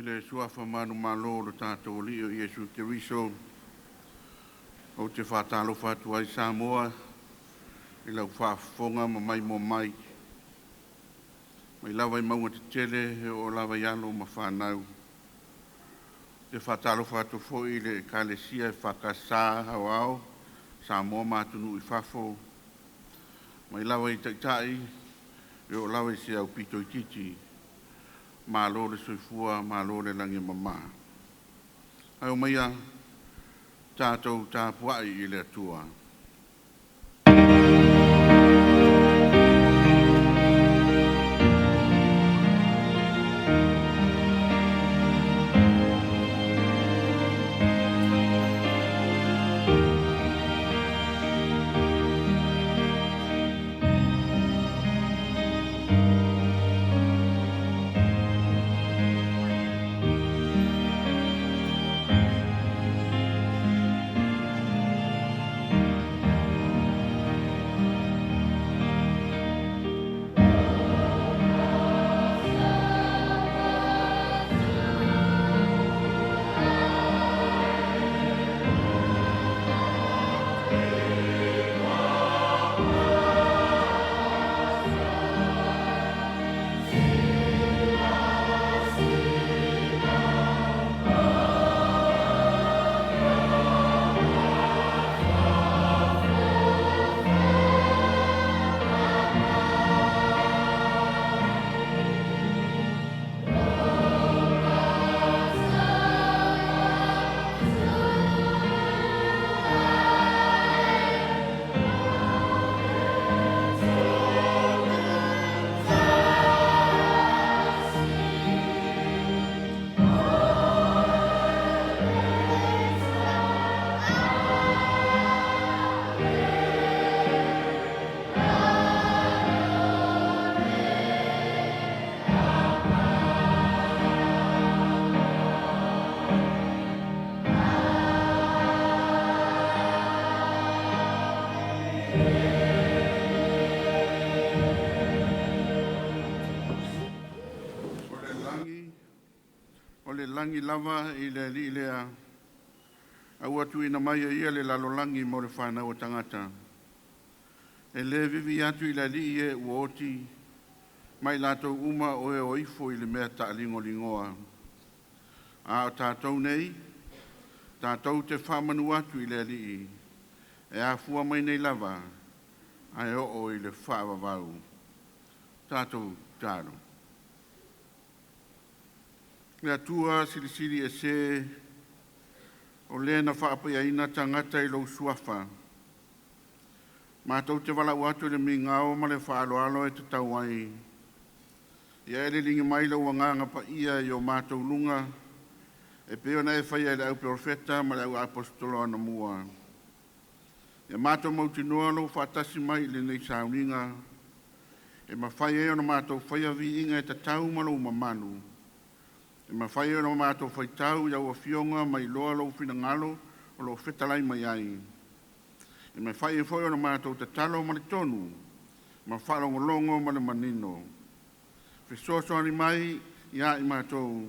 le suafa manumalo o lo tatou Alii o Iesu Keriso ou te faatalofa atu ai Samoa i lau faafofoga ma maimoa mai, mai lava i mauga tetele e oo lava i alo ma fanau. Ou te faatalofa atu foi i le Ekalesia EFKS Aoao Samoa ma atunuu i fafo, mai lava i Taitai e oo lava i se aupito itiiti. Malo le soifua malo le lagi e mama. Ae omaia tatou tapuai i le Atua. O le lagi, o le lagi lava i le Alii lea, a ua tuuina mai e ia le lalolagi mo le fanau a tagata. E le vivii atu i le Alii e ua oti, ma i latou uma o e o ifo i le mea taaligoligoa. A o tatou nei, tatou te faamanu atu i le Alii, e afua mai nei lava ae oo i le faavavau. Tatou tatalo. Le Atua Silisili Ese, o le na faapaiaina tagata i lou suafa, matou te valaau atu i le migao ma le faaaloalo e tatau ai, ia e liligi mai lou Agaga Paia i o matou luga e pei ona e faia i le auprofeta ma le auaposeitolo anamua. Ia matou mautinoa lou faatasi mai i lenei sauniga e mafai ai ona matou faia viiga e tatau ma lou mamalu, e mafai ai ona matou faitau i au Afioga ma iloa lou finagalo o lo o fetalai mai ai, e mafai ai foi ona matou tatalo ma le tonu ma faalogologo ma le manino. Fesoasoani mai ia i matou,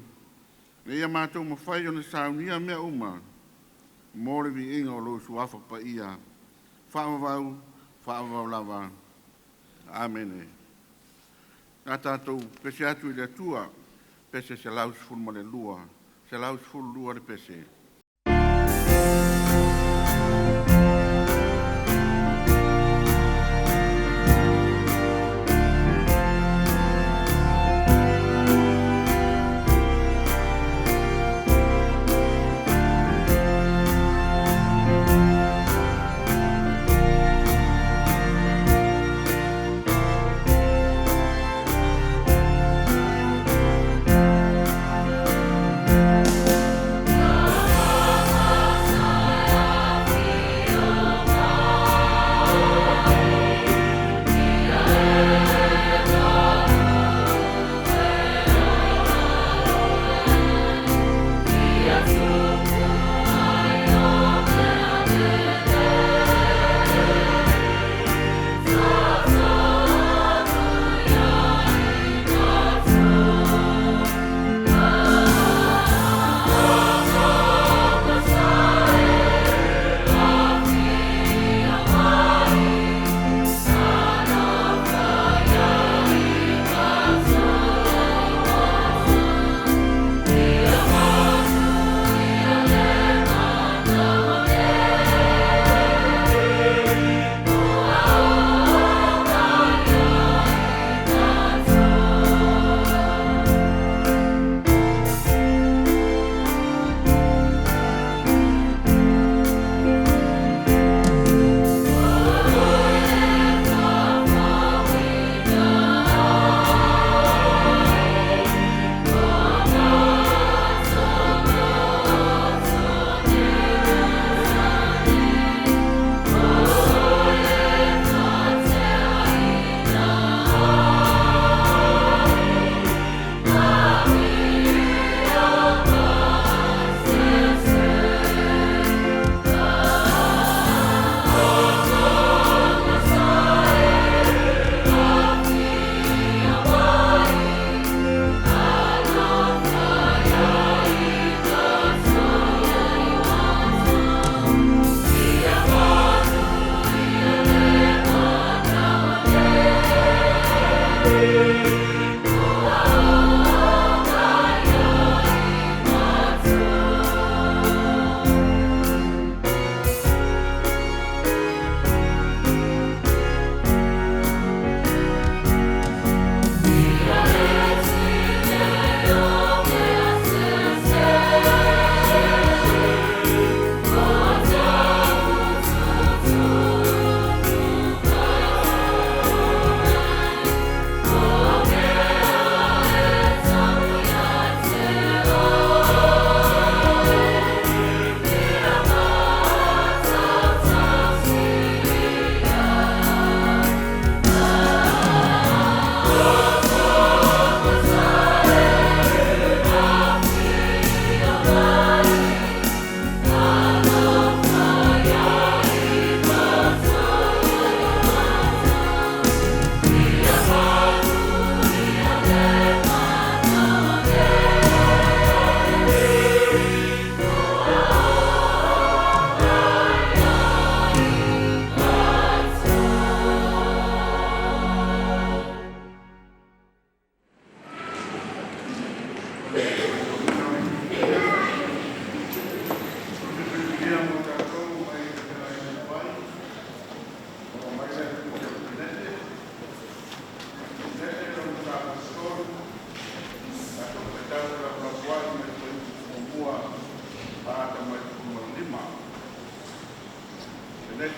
ina ia matou mafai ona saunia mea uma mo le viiga o lou Suafa Paia, faavavau, faavavau lava. Amene. A tatou pese atu i le Atua, pese 112, 112 le pese.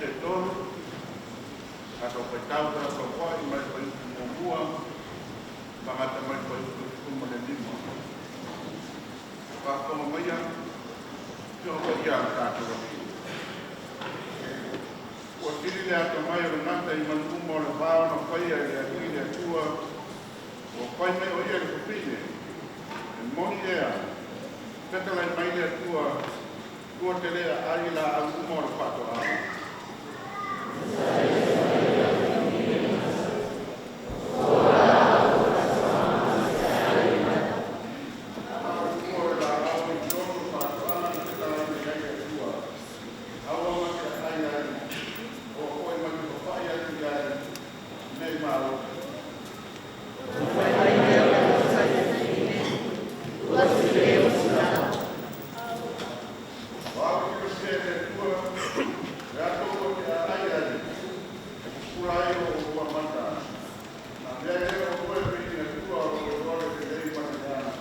E 3, tatou faitau felafolafoai mai le fuaiupu 1 fagata mai le fuaiupu 15. Faafofoga maia Afioga Paia a le tatou atunuu. Ua sili le atamai o le gata i manu uma o le vao na faia e le Alii le Atua, ua fai mai o ia i le fafine, “E moni ea, fetalai mai le Atua, tua te le aai i laau uma o le faatoaga?” Uma o le laau i totonu o le faatoaga na fetalai mai ai le Atua, aua ma te aai ai, aua foi ma te papai atu i ai, ne i maoti. Ona fai mai lea o le gata i le fafine, “Ua tele o se laau.” O au silafia e le Atua le aso ua te aai ai, e pupula ai o oulua mata, ona avea ai lea o oulua e pei ni Atua o lo o iloa le lelei ma le leaga.”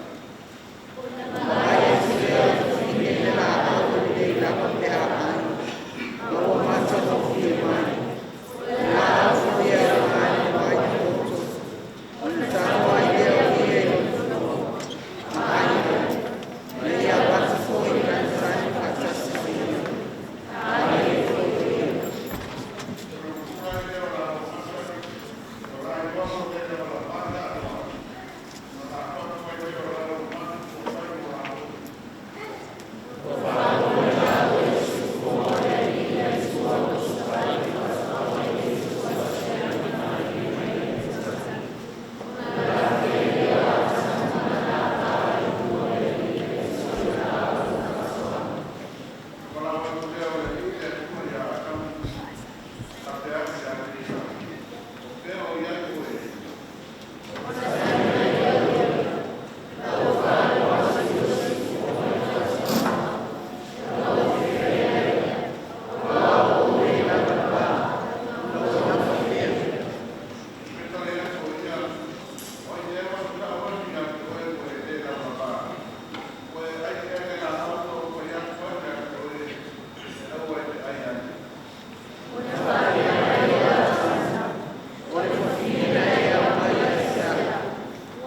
Ona vaai atu lea o le fafine i le laau e lelei lava pe a ai, ma ua matagofie mai, o le laau foi e aoga e iloa ai le poto, ona tago ai lea o ia i lona fua, ma ai ai, na ia avatu foi i lana tane faatasi ma ia, na ai ai foi o ia. Ona pupula ai lea o la mata, o la iloa mo le lavalava ia Atamu, ona latou mai lea o la matu ua fai mo latou. Valaau atu lea o le Alii le Atua ia Atamu, faapea atu ia te ia, “O fea o i ai oe?” Fetalai atu o ia, “O ai ea ua tau atu ia te oe ua e le lavalava? Ua e ai ea i le laau na ou fai atu ai ia te oe, e aua e te ai ai?” “O le fafine na e aumai ia te au,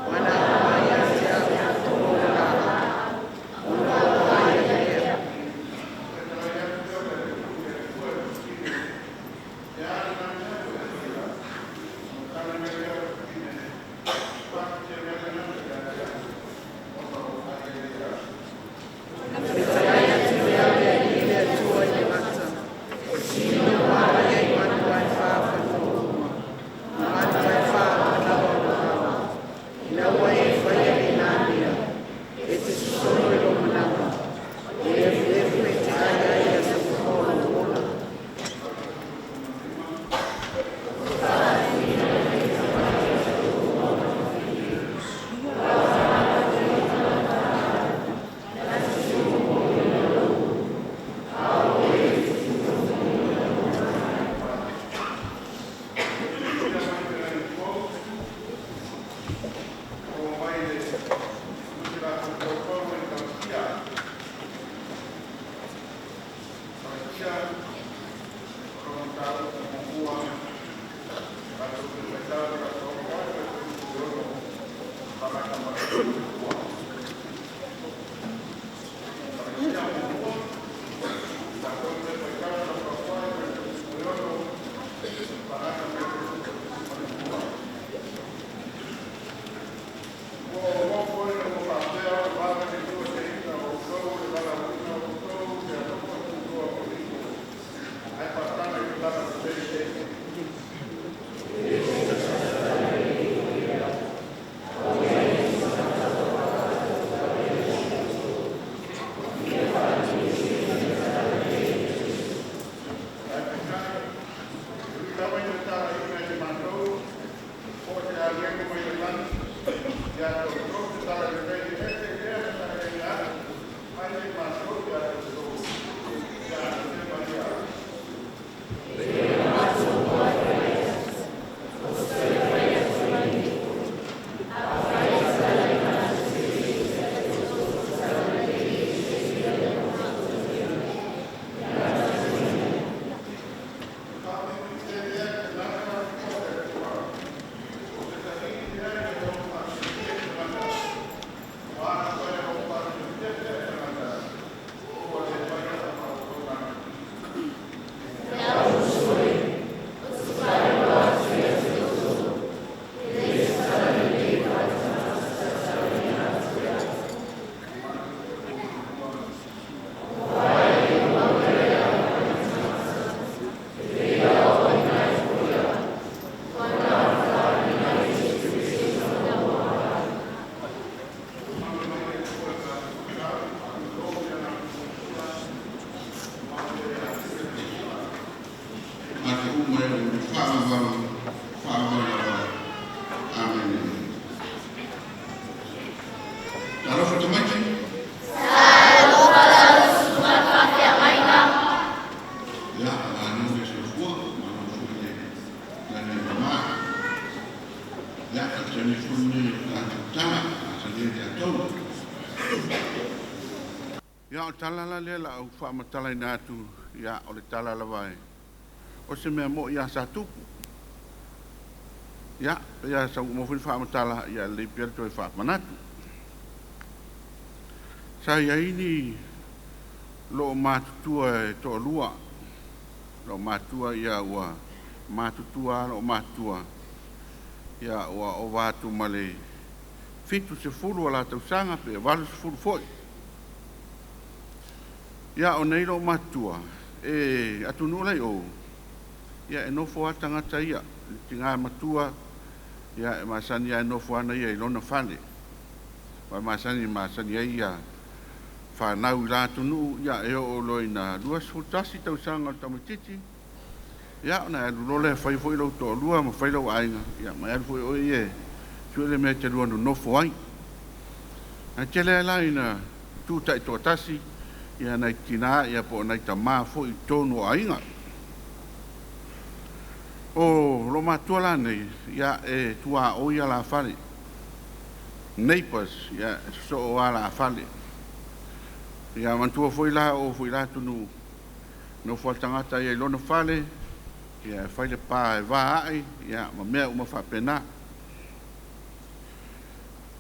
ua na aumai ia te au i totonu o le laau, ona ou ai ai lea.” Fetalai atu lea o le Alii le Atua i le fafine, “Le a lena mea ua e faia?” Ona tali mai lea o le fafine, “Na patatia mai le gata ia te au, ona ou ai ai lea.” Fetalai atu lea o le Alii le Atua i le gata, “Sino ua aia i manu ae fa o fanua uma, ma manu ae fa o manava o le vao, ina ua e faia lena mea, e te sosolo i lou manava, e efuefu e te ai ai i aso uma o lou ola.” Ia mai le lagi fou, o mai le tusi latou Paulo i Kalasia. Kalasia, o mataupu muamua, tatou te faitau felafolafoai mai le fuaiupu 6 fagata mai le fuaiupu 2. Kalasia 1, tatou te faitau felafolafoai mai le fuaiupu 6 fagata mai le fuaiupu 12. Ua ou ofo ina ua faapea ona vave taeina e outou le valaauina o outou i le alofa tunoa o Keriso, ae faataga i tulaga faapenei. faavavau, faavavau lava. Amene. Talofa tamaiti. Ia, malo le soifua, malo foi le lagi e mama. Ia, o le taimi foi lenei o tatou tala, masalia tatou. Ia, o le tala la lea o le a ou faamatalaina atu, ia, o le tala lava e, o se mea mo'i lava sa tupu. Ia, pei lava sa uma foi ona faamatala, ia, e lelei pea le toe faamanatu. Sa i ai ni loomatutua e toalua, loomatua ia ua matutua lava loomatua, ia ua ova atu ma le 70 o la tausaga pe 80 foi. Ia o nei loomatutua e atunuu la i o, ia e nofo lava tagata ia, le tinā matua, ia e masani lava e nofo ana ia i lona fale. Ua masani masani ai ia fanau i la atunuu, ia e oo loa ina 21 tausaga o le tamaitiiti, ia ona e alu loa lea e fai foi lou toalua ma fai lou aiga, ia ma e alu foi oe ia e sue le mea e te lua nonofo ai. Ae tele lava la ina tuu taitoatasi ia nai tinā ia po o nai tamā foi i totonu o aiga. O loomatua la nei, ia e tuaoi alafale, neighbors, ia e sosoo alafale. Ia manatua foi la o oo foi i la atunuu, nofo lava le tagata ia i lona fale, ia e fai le pa e va ae, ia ma mea uma faapena.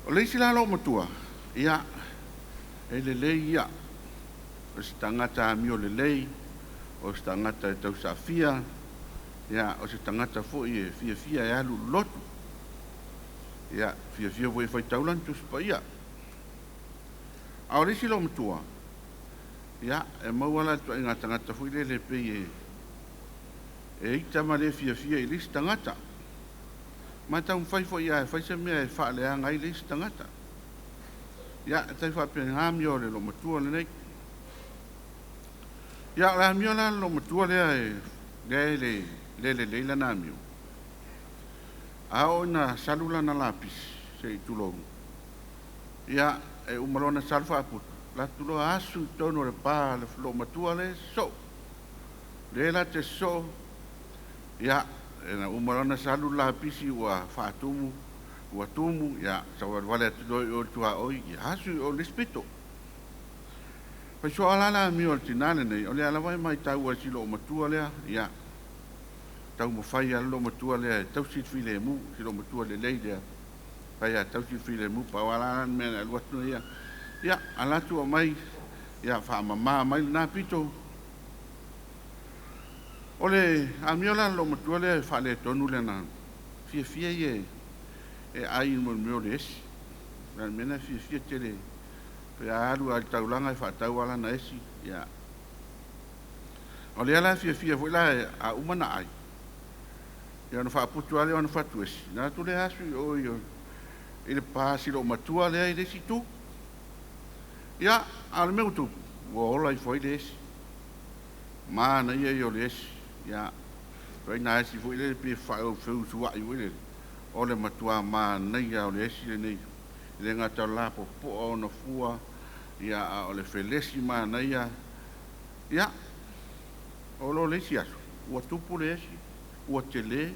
O le isi la loomatua, ia e lelei ia, o se tagata amio lelei, o se tagata e tausaafia, ia o se tagata foi e fiafia e alu i le lotu, ia fiafia foi e faitau lana Tusi Paia. A o le isi loomatua, ia e maua la i le ituaiga tagata foi lele pei e ita ma le fiafia i le isi tagata. Ma e taumafai foi lava e fai se mea e faaleaga ai le isi tagata. Ia, e tai faapena amio a le loomatua lenei. Ia, o le amio la a le loomatua lea e lea e le le lelei lana amio, a oo ina salu lana lapisi, se i tulou, ia, e uma loa ona salu faaputu, alu atu loa asu i totonu o le pa a le loomatua lea e sosoo. Lea la te sosoo, ia, ina uma loa ona salu le lapisi ua faatumu, ua tumu, ia, savalivali atu loa i o i le tuaoi, ia asu i o i le isi pito. Faisoa la le amio a le tinā lenei, o lea lava e matau e si loomatua lea, ia, taumafai lava le loomatua lea e tausi le filemu, si loomatua lelei lea, fai lava e tausi le filemu. Pau lava la le mea na alu atu ia, ia, ala atu aumai, ia, faamama mai lena pito. O le amio la a le loomatua lea e faaletonu lana fiafia ia e ai i le mea o le esi. O le mea lena e fiafia tele pe a alu lava i le taulaga e faatau lava lana esi, ia. O lea la e fiafia foi la a uma ona ai, ia ona faaputu lava lea o ana fatu esi, ona alu atu lea asu i o i le pa a si loomatua lea i le isi itu. Ia, a o le mea ua tupu, ua ola ifo ai le esi. Manaia ia o le esi, ia, ituaiga esi foi lele pei e faafeusuai foi lele, o le matua manaia lava o le esi lenei. E le gata o le lapopoa o ona fua, ia, a o le felesi manaia. Ia, oo loa i le isi aso, ua tupu le esi, ua tele,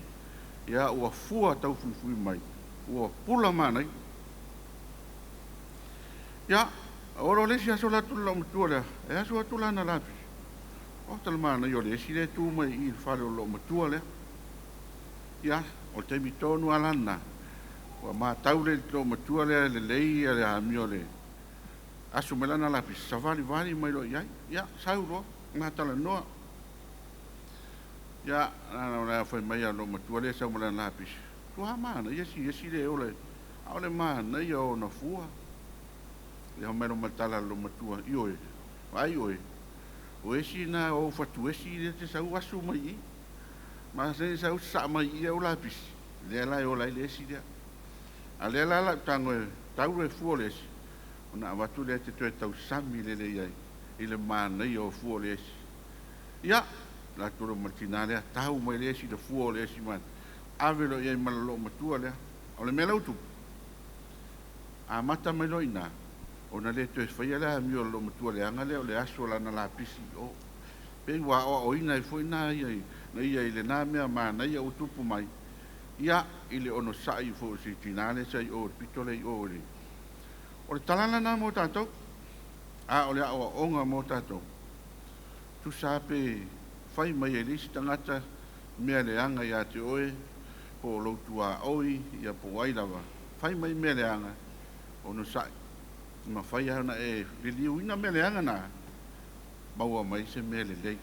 ia, ua fua taufuifui mai, ua pula manaia. Ia, oo loa i le isi aso alu atu le loomatua lea, e asu atu lana lapisi, oka le manaia o le esi lea e tu mai i i le fale o le loomatua lea. Ia, o le taimi tonu lava la lena, ua matau le loomatua lea e lelei le amio o le asu mai lana lapisi, savalivali mai loa i ai. Ia, sau loa, gatalanoa. Ia, na fai mai lava o le loomatua lea e sau ma lana lapisi, matua manaia si esi lea e ola, a o le manaia o ona fua. Ia, fai mai loa ma le tala a le loomatua, ioe, vaai oe, o esi na o ou fatuesi lea e te sau asu mai i i. Masani sau sasaa mai i i au lapisi, lea la e ola ai le esi lea. A o lea la o le a ou tago e tau le fua o le esi, ona avatu lea e te toe tausami lelei ai i le manaia o fua o le esi. Ia, Latou ma le tinā lea, tau mai le esi le fua o le esi mai, ave loa i ai ma le loomatua lea. O le mea la ua tupu, amata mai loa i ina, ona le toe faia le amio a le loomatua leaga lea o le aso o lana lapisi i o. Pei ua aoaoina ai foi na ia i lena mea manaia ua tupu mai, ia, i le onosai foi o si tinā lea sa i o i le pito lea i o i le. O le tala lena mo tatou, a o le aoaoga mo tatou, tusa lava pe fai mai e le isi tagata mea leaga ia te oe, po o lou tuaoi, ia po o ai lava, fai mai mea leaga, onosai, mafai lava ona e liliuina mea leaga na, maua mai se mea lelei.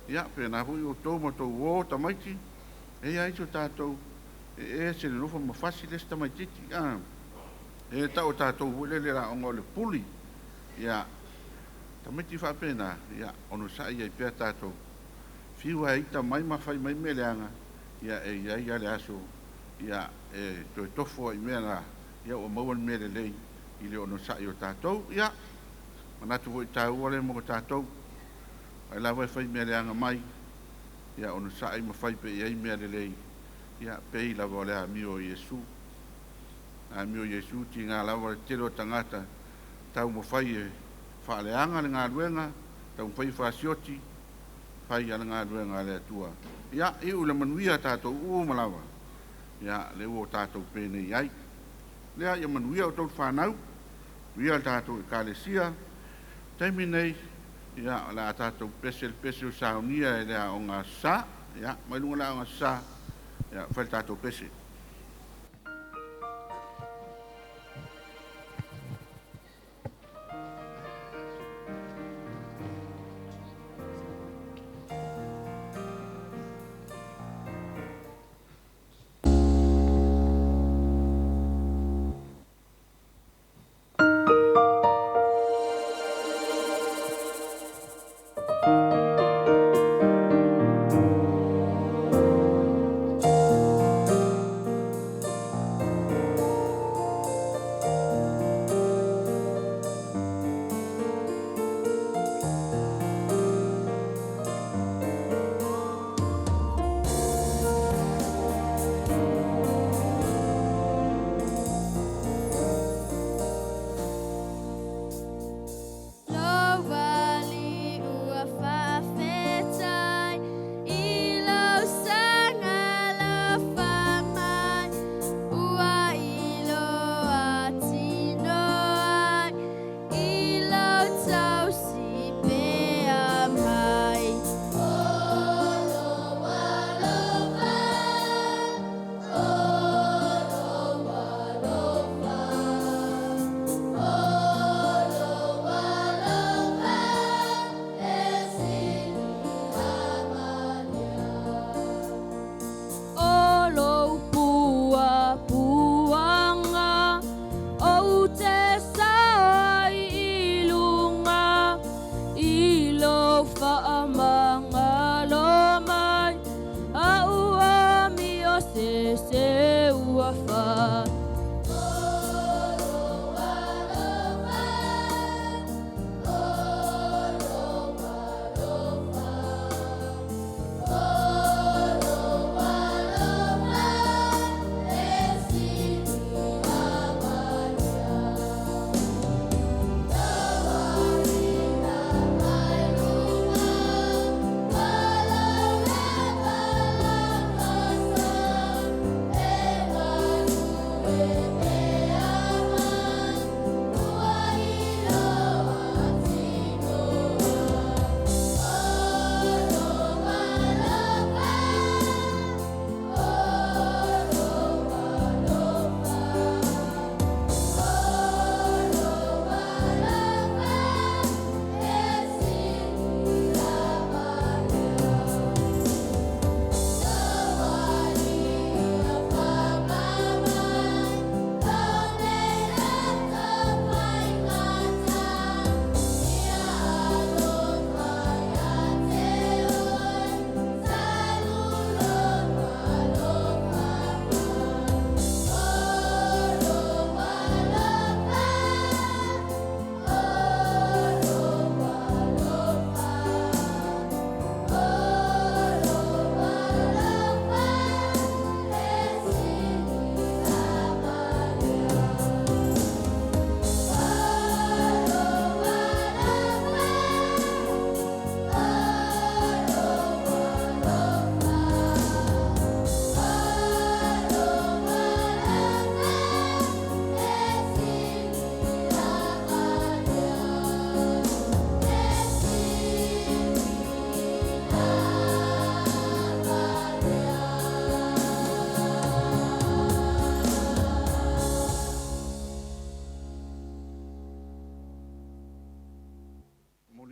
Ia, pena foi outou ma tou uo tamaiti, e i ai so tatou e ese le nofo ma fasi le isi tamaitiiti. E tau o tatou foi lele aoga o le puli. Ia, tamaiti faapena, ia, onosai ai pea tatou. Fiu e ita mai ma fai mai mea leaga, ia e i ai lava le aso, ia, e toe tofo ai mea la, ia ua maua le mea lelei i le onosai o tatou. Ia, manatu foi taua le mo tatou. Ai lava e fai mea leaga mai, ia onosai ma fai pe i ai mea lelei, ia pei lava o le amio o Iesu. Amio o Iesu tiga lava le tele o tagata taumafai e faaleaga le galuega, taumafai e fasioti, fai lava le galuega a le Atua. Ia, iu le manuia tatou uma lava, ia, le ua tatou penei ai. Lea ia manuia outou fanau, manuia le tatou Ekalesia. Taimi nei, ia, o le a tatou pese le pese o saunia e le Aoga Aso Sa. Ia, mai luga le Aoga Aso Sa, ia, fai le tatou pese. Lou Alii ua faafetai i lou saga alofa mai, ua iloa tino ai i lou tausi pea mai. O lou alofa, o lou alofa, o lou alofa e sili amalia. O lou puapuaga ou te sao ai i luga, i lou faamagalo mai, a'u amio sese ua fai. O lou alofa, o lou alofa, o lou alofa e sili amalia.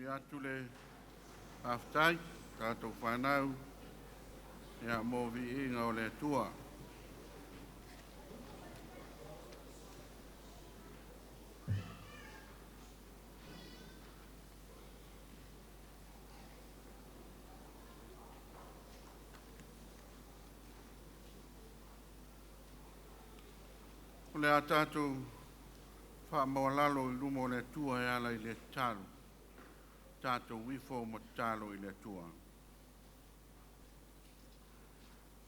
Momoli atu le faafetai tatou fanau ia mo viiga o le Atua. O le a tatou faamaualalo i luma o le Atua e ala i le tatalo. Tatou ifo ma tatalo i le Atua.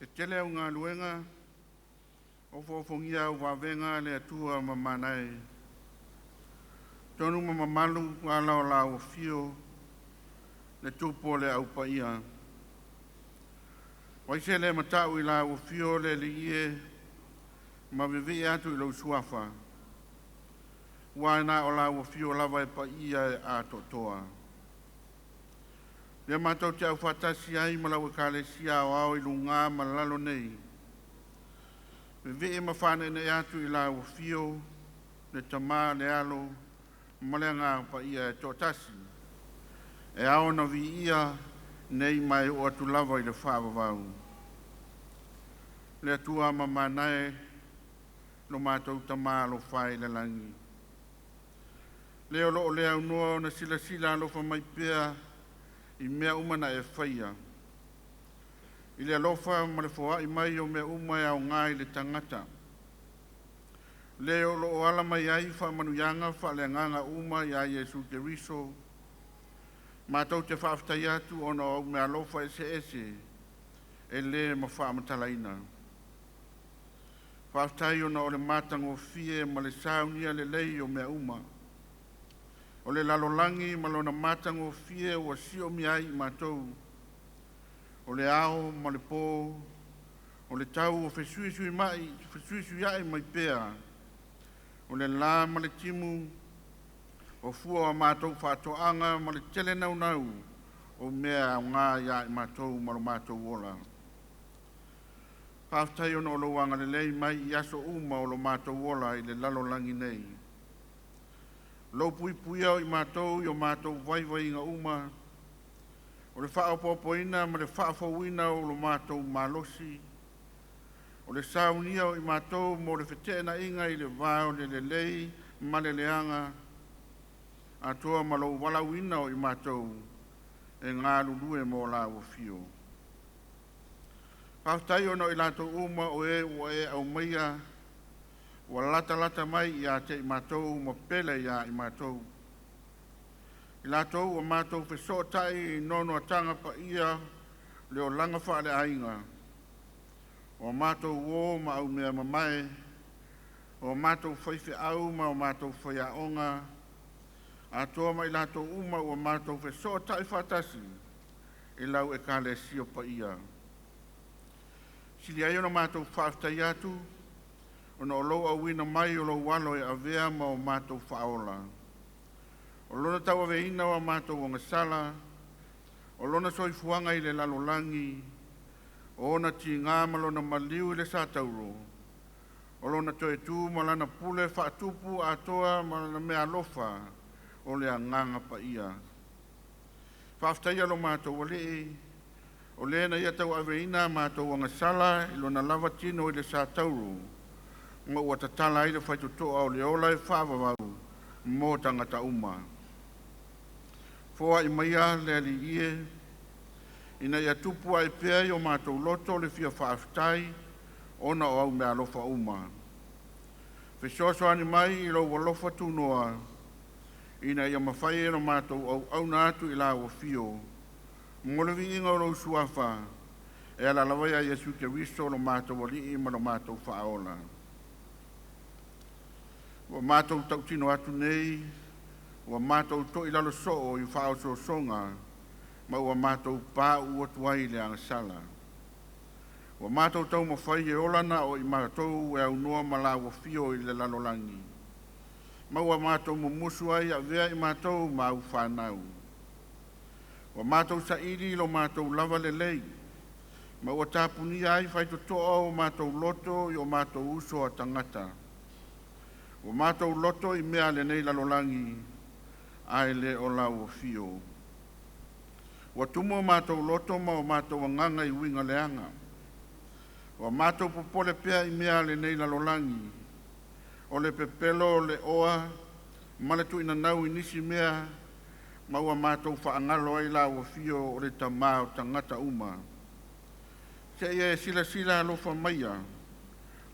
E tele au galuega ofoofogia au vavega le Atua mamana e, tonu ma mamalu ala o lau afio le tupu o le au paia. Vaise le matau i lau afio le Alii e ma vivii atu i lou suafa, ua na o lau afio lava e paia e atoatoa. Lea matou te aufaatasi ai ma lau Ekalesia aoao i luga ma lalo nei, vivii ma faaneenee atu i lau afio le Tama le Alo ma le Agaga Paia e toatasi, e ao ona viia nei ma e oo atu lava i le faavavau. Le Atua mamana e, lo matou Tamā alofa e i le lagi, le o loo le aunoa ona silasila alofa mai pea i mea uma na e faia, i le alofa ma le foai mai o mea uma e aoga i le tagata. Le o loo ala mai ai faamanuiaga faaleagaga uma iā Iesu Keriso, matou te faafetai atu ona o au meaalofa eseese e le faamatalaina. Faafetai ona o le matagofie ma le saunia lelei o mea uma. O le lalolagi ma lona matagofie ua siomia ai i matou, o le ao ma le po, o le tau o fesuisuiai mai pea, o le la ma le timu, o fua o a matou faatoaga ma le tele naunau o mea e aoga ia i matou ma lo matou ola. Faafetai ona o lou agalelei mai i aso uma o lo matou ola i le lalolagi nei. Lou puipuia o i matou i o matou vaivaiga uma, o le faaopoopoina ma le faafouina o lo matou malosi, o le saunia o i matou mo le feteenaiga i le va o le lelei ma le leaga, atoa ma lou valaauina o i matou e galulue mo lau afio. Faafetai ona o i latou uma o e ua e aumaia ua latalata mai ia te i matou ma pele ia i matou. I latou ua matou fesootai i noanoataga paia le olaga faaleaiga, o matou uō ma aumeamamae, o matou faifeau ma o matou faiaoga, atoa ma i latou uma ua matou fesootai faatasi i lau Ekalesia paia. Sili ai ona matou faafetai atu ona o lou auina mai o lou Alo e avea ma o matou Faaola. O lona tauaveina o a matou agasala, o lona soifuaga i le lalolagi, o ona tiga ma lona maliu i le satauro, o lona toe tu ma lana pule faatupu atoa ma lana meaalofa o le Agaga Paia. Faafetaia lo matou Alii, o le na ia tauaveina a matou agasala i lona lava tino i le satauro, ma ua tatala ai le faitotoa o le ola e faavavau mo tagata uma. Foai maia le Alii e, ina ia tupu ae pea i o matou loto le fia faafetai ona o au meaalofa uma. Fesoasoani mai i lou alofa tunoa, ina ia mafai e ona matou auauna atu i lau afio, mo le viiga o lou suafa, e ala lava ia Iesu Keriso lo matou Alii ma lo matou Faaola. Ua matou tautino atu nei, ua matou toilalo soo i faaosoosoga, ma ua matou pauu atu ai i le agasala. Ua matou taumafai e ola na o i matou e aunoa ma lau afio i le lalolagi, ma ua matou mumusu ai e avea i matou ma au fanau. Ua matou saili i lo matou lava lelei, ma ua tapunia ai faitotoa o matou loto i o matou uso a tagata. Ua matou loto i mea a lenei lalolagi, Ae le o lau afio. Ua tumu o matou loto ma o matou agaga i uiga leaga. Ua matou popole pea i mea a lenei lalolagi, o le pepelo o le oa ma le tuinanau i nisi mea, ma ua matou faagalo ai lau afio o le Tamā o tagata uma. Seia e silasila alofa maia,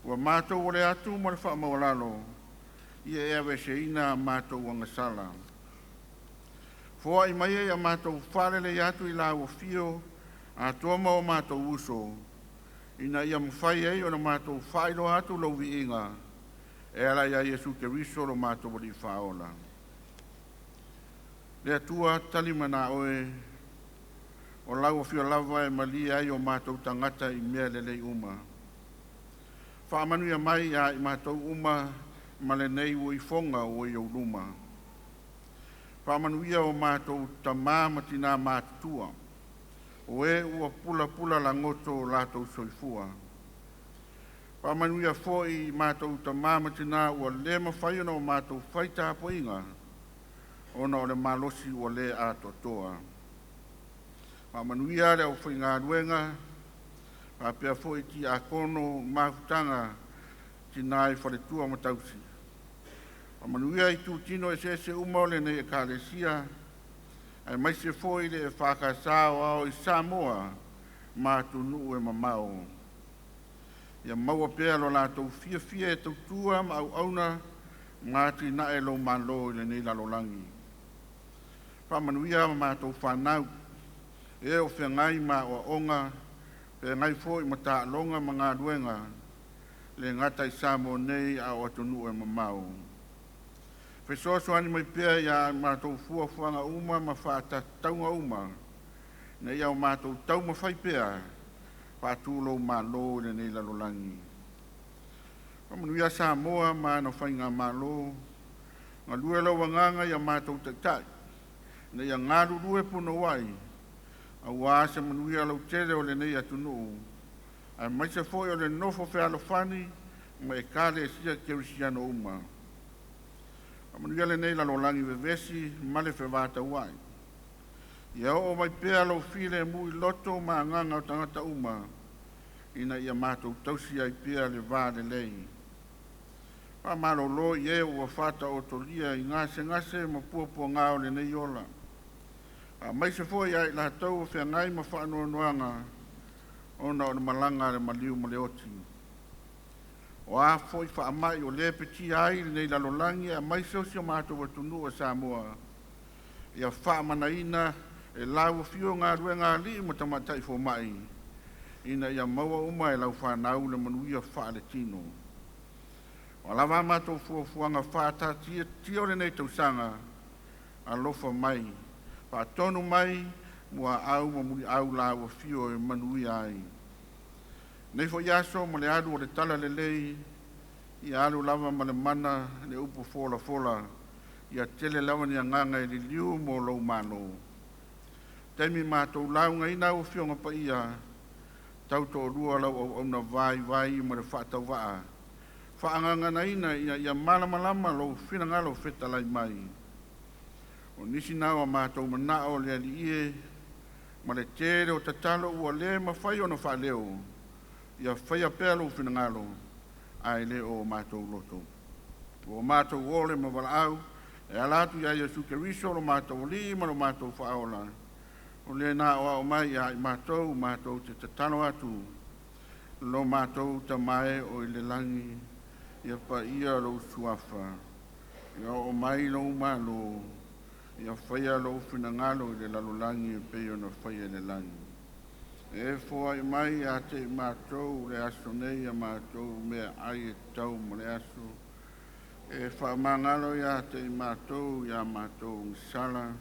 ua matou ole atu ma le faamaualalo, ia e aveeseina a matou agasala. Foai mai ia matou faalelei atu i lau afio atoa ma o matou uso, ina ia mafai ai ona matou faailoa atu lou viiga e ala ia Iesu Keriso lo matou Alii Faaola. Le Atua tali mana oe, o lau afio lava e malie ai o matou tagata i mea lelei uma. Faamanuia mai ia i matou uma ma lenei uifoga ua i ou luma. Faamanuia o matou tamā ma tinā matutua, o e ua pulapula lagoto o latou soifua. Faamanuia foi i matou tamā ma tinā ua le mafai ona o matou fai tapuaiga ona o le malosi ua le atoatoa. Faamanuia le aufaigaluega faapea foi tiakono mafutaga tinā i faletua ma tausi. Faamanuia i itutino eseese uma o lenei Ekalesia, aemaise foi le EFKS Aoao i Samoa ma atunuu e mamao. Ia maua pea lo latou fiafia e tautua ma auauna ma atinae lou Malo i lenei lalolagi. Faamanuia a matou fanau, e o feagai ma aoaoga, feagai foi ma taaloga ma galuega, le gata i Samoa nei a o atunuu e mamao. Fesoasoani mai pea ia matou fuafuaga uma ma faatatauga uma, ina ia o matou taumafai pea e faatu lou Malo i lenei lalolagi. Faamanuia Samoa ma ana faigamalo, galue lou agaga ia matou taitai, ina ia galulue punouai auā se manuia lautele o lenei atunuu, aemaise foi o le nofo fealofani ma Ekalesia Kerisiano uma. Faamanuia lenei lalolagi vevesi ma le fevataua'i. Ia oo mai pea lou filemu i loto ma agaga o tagata uma, ina ia matou tausi ai pea le va lelei. Faamalolo i e ua faataotolia i gasegase ma puapuagā o lenei ola, faamaise foi ia i latou o feagai ma faanoanoaga ona o le malaga a le maliu ma le oti. O a foi faamai o lepetia ai lenei lalolagi aemaise o si o matou atunuu o Samoa, ia faamanaina e lau afio galuega a alii ma tamaitai foma'i, ina ia maua uma e lau fanau le manuia faaletino. O a lava a matou fuafuaga faataatiatia o lenei tausaga, alofa mai, faatonu mai muaau ma muliau lau afio e manuia ai. Nei foi aso ma le alu o le talalelei, ia alu lava ma le mana le upu folafola, ia tele lava ni agaga e liliu mo lou Malo. Taimi matou laugaina au Afioga Paia, tautoalua lau auauna vaivai ma le faatauvaa, faagaganaina ina ia malamalama lou finagalo fetalai mai. O nisi na o a matou manao le Alii e, ma le tele o tatalo ua le mafai ona faaleo, ia faia pea lou finagalo ae le o matou loto. Ua matou ole ma valaau e ala atu ia Iesu Keriso lo matou Alii ma lo matou Faaola, o le na aoao mai ia i matou matou te tatalo atu, lo matou Tama e o i le lagi, ia paia lou suafa, ia oo mai lou malo, ia faia lou finagalo i le lalolagi e pei ona faia i le lagi. E foai mai ia te i matou le aso nei a matou meaai e tatau mo le aso, e faamagalo ia te i matou ia matou agasala,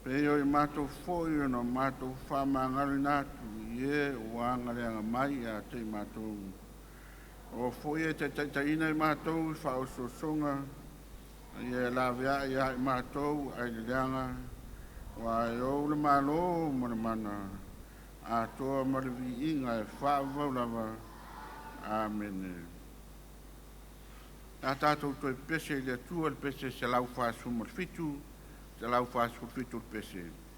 pei o i matou foi ona matou faamagaloina atu i e ua agaleaga mai ia te i matou. O foi e taitaitaina i matou i faaosoosoga, a ia e laveai ia i matou ai le leaga, aua e ou le Malo ma le mana, atoa ma le viiga e faavavau lava. Amene. A tatou toe pepese i le Atua, le pese 147. 147 o le pese.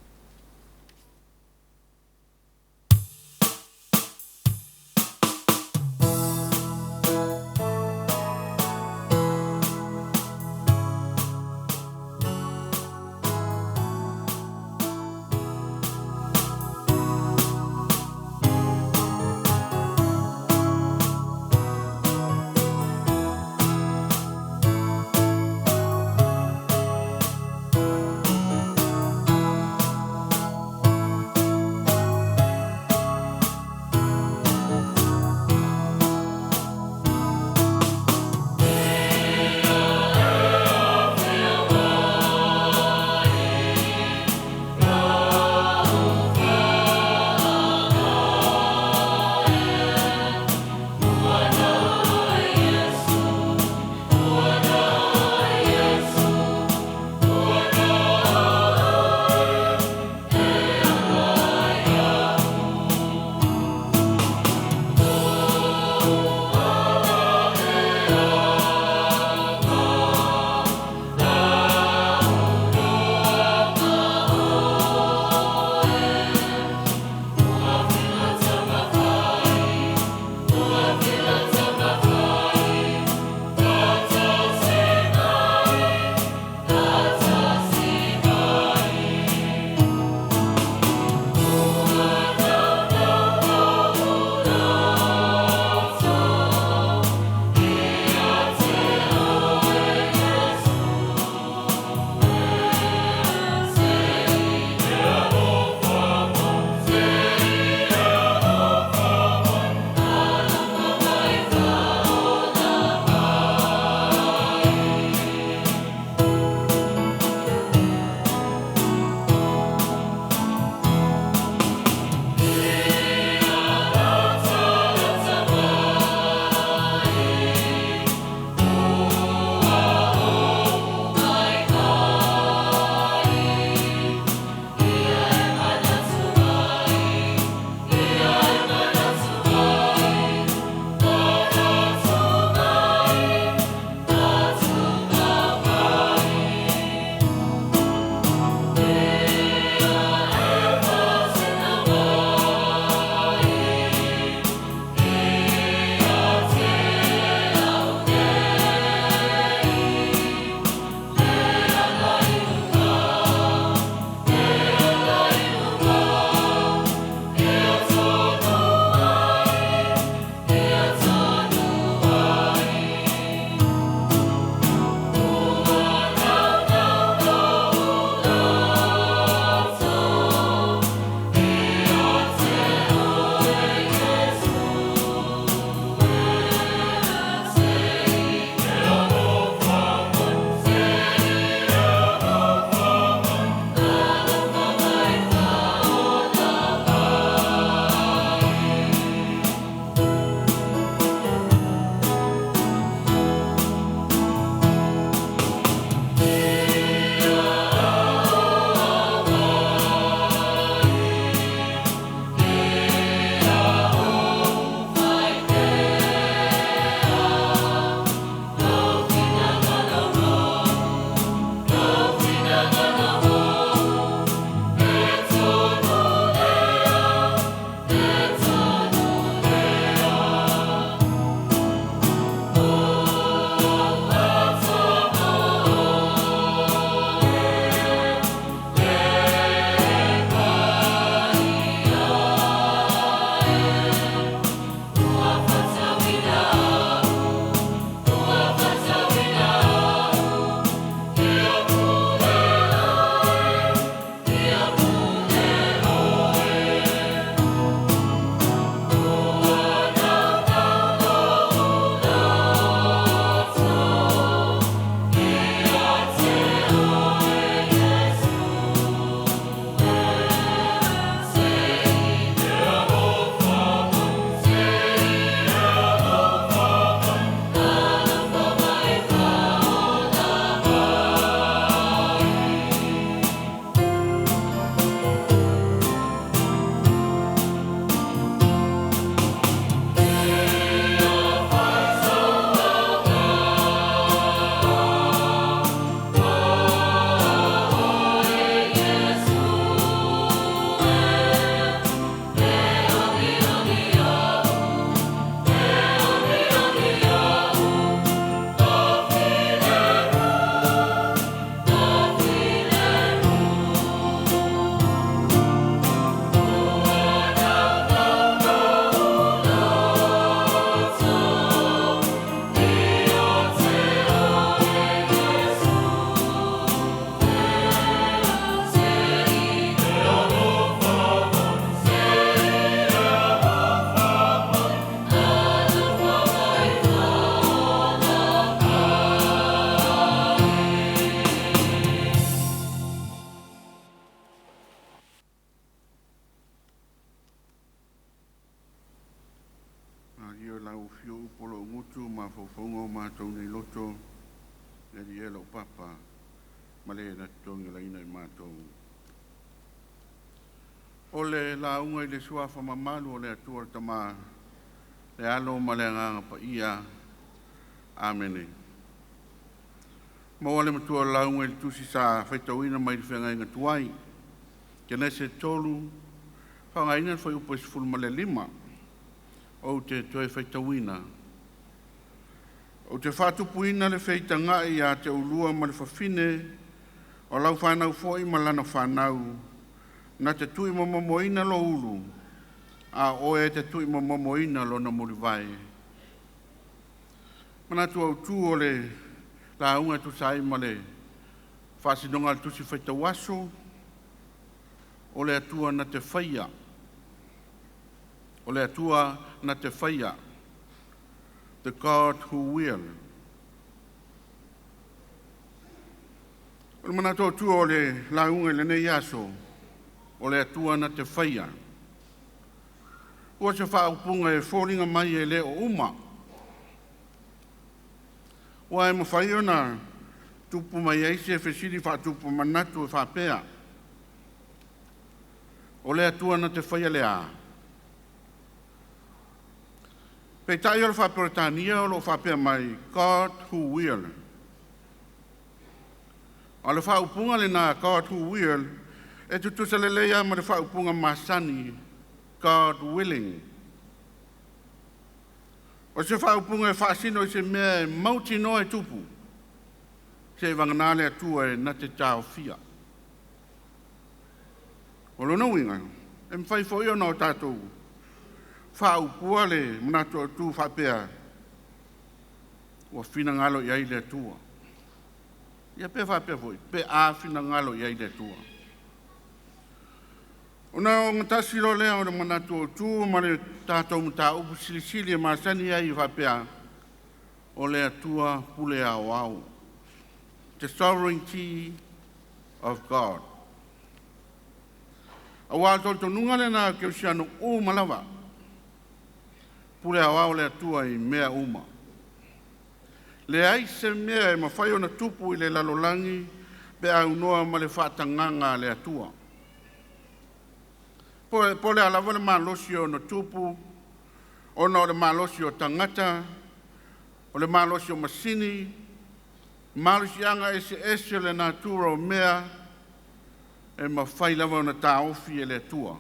polo gutu ma faufaunga o matou nei loto, e alii e lou Papa, ma le na totogilaina i matou. O le lauga i le suafa mamalu o le Atua le Tama, le Alo ma le Agaga Paia. Amene. Maua le matua o le lauga i le tusi sa faitauina mai le feagaiga tuai. Kenese 3, faaaogaina le fuaiupu e 15. Ou te toe faitauina. Ou te faatupuina le feitagai ia te oulua ma le fafine, o lau fanau foi ma lana fanau, na te tuimomomoina lou ulu, a o oe e te tuimomomoina lona mulivae. Manatu autu o le lauga e tusa ai ma le faasinoga a le Tusi Faitau Aso, o le Atua na te faia. O le Atua na te faia. The God who will. O le manatu autu o le lauga i lenei aso, o le Atua na te faia. Ua se faaupuga e foliga mai e le o uma. Ua e mafai ona tupu mai ai se fesili faatupu manatu e faapea, o le Atua na te faia le a? Peitai o le faa-Peretania o lo o faapea mai, God who will. O le faaupuga lena God who will e tutusa lelei lava ma le faaupuga masani God willing. O se faaupuga e faasino i se mea e mautinoa e tupu, seivagana le Atua e na te taofia. O lona uiga, e mafai foi ona o tatou faaupua le manatu autu faapea, ua finagalo i ai le Atua. Ia pe faapea foi, pe a finagalo i ai le Atua. Ona ogatasi loa lea o le manatu autu ma le tatou mataupu silisili e masani ai e faapea, o le Atua pule aoao. The sovereignty of God. Aua o le talitonuga lena o kerisiano uma lava, pule aoao le Atua i mea uma. Leai se mea e mafai ona tupu i le lalolagi pe aunoa ma le faatagaga a le Atua. Po le a lava le malosi o ona tupu, ona o le malosi o tagata, o le malosi o masini, malosiaga eseese o le natura o mea, e mafai lava ona taofi e le Atua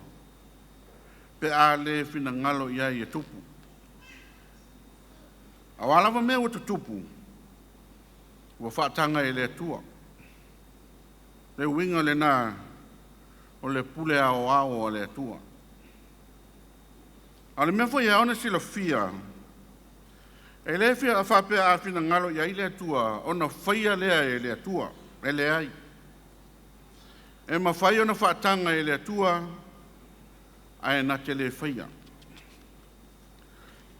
pe a le finagalo i ai e tupu. A o a lava mea ua tutupu, ua faataga e le Atua. Le uiga lena o le pule aoao a le Atua. A o le mea foi e ao ona silafia, e le fia faapea a finagalo i ai le Atua ona faia lea e le Atua. E leai. E mafai ona faataga e le Atua ae na te le faia.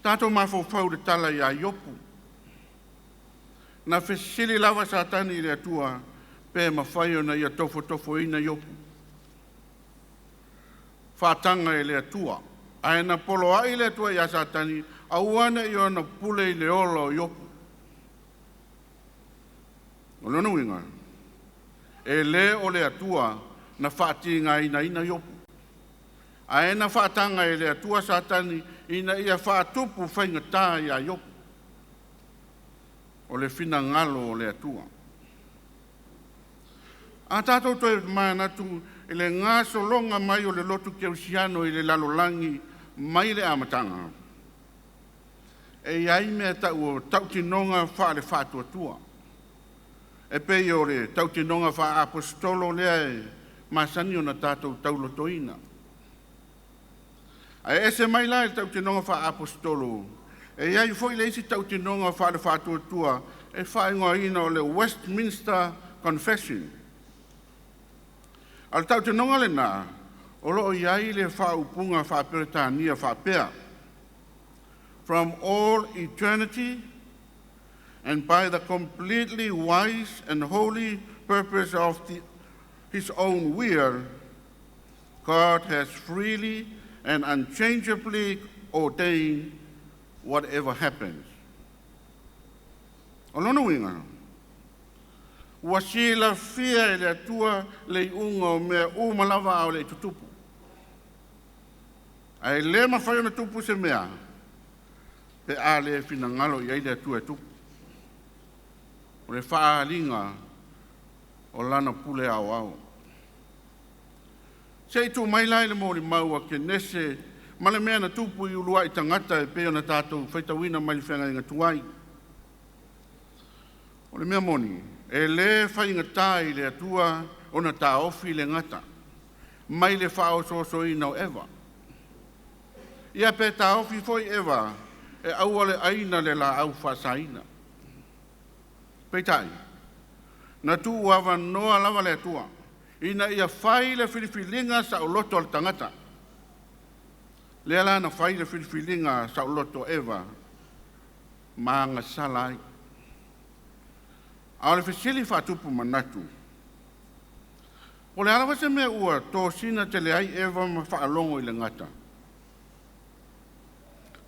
Tatou mafaufau i le tala ia Iopu. Na fesili lava Satani i le Atua pe mafai ona ia tofotofoina Iopu. Faataga e le Atua. Ae na poloai le Atua ia Satani, aua ne i ona pule i le ola o Iopu. O lona uiga, e le o le Atua na faatigaina Iopu. Ae na faataga e le Atua Satani ina ia faatupu faigata ia Iopu. O le finagalo o le Atua. A tatou toe manatu i le gasologa mai o le lotu kerisiano i le lalolagi mai le amataga, e i ai mea tau o tautinoga faale-faatuatua. E pei o le tautinoga faa-aposetolo lea e masani ona tatou taulotoina. Ae ese mai la i le tautinoga faa-aposetolo, e i ai foi le isi tautinoga faale-faatuatua e faaigoaina o le Westminster Confession. A o le tautinoga lena, o lo o i ai le faaupuga faa-Peretania faapea, from all eternity and by the completely wise and holy purpose of his own will, God has freely and unchangeably ordained whatever happens. O lona uiga, ua silafia e le Atua le iuga o mea uma lava a o le i tutupu. Ae le mafai ona tupu se mea pe a le finagalo i ai le Atua e tupu. O le faaaliga o Lana pule aoao. Se i tuu mai la i le molimau a Kenese ma le mea na tupu i uluai tagata e pei ona tatou faitauina mai le Feagaiga Tuai. O le mea moni, e le faigata i le Atua ona taofi le gata mai le faaosoosoina o Eva. Ia pe taofi foi Eva e aua le aina le laau faasaina. Peitai, na tuuavanoa lava le Atua ina ia fai le filifiliga saoloto a le tagata. Lea la na fai le filifiliga saoloto a Eva ma agasala ai. A o le fesili faatupu manatu, o le a lava se mea ua tosina tele ai Eva ma faalogo i le gata?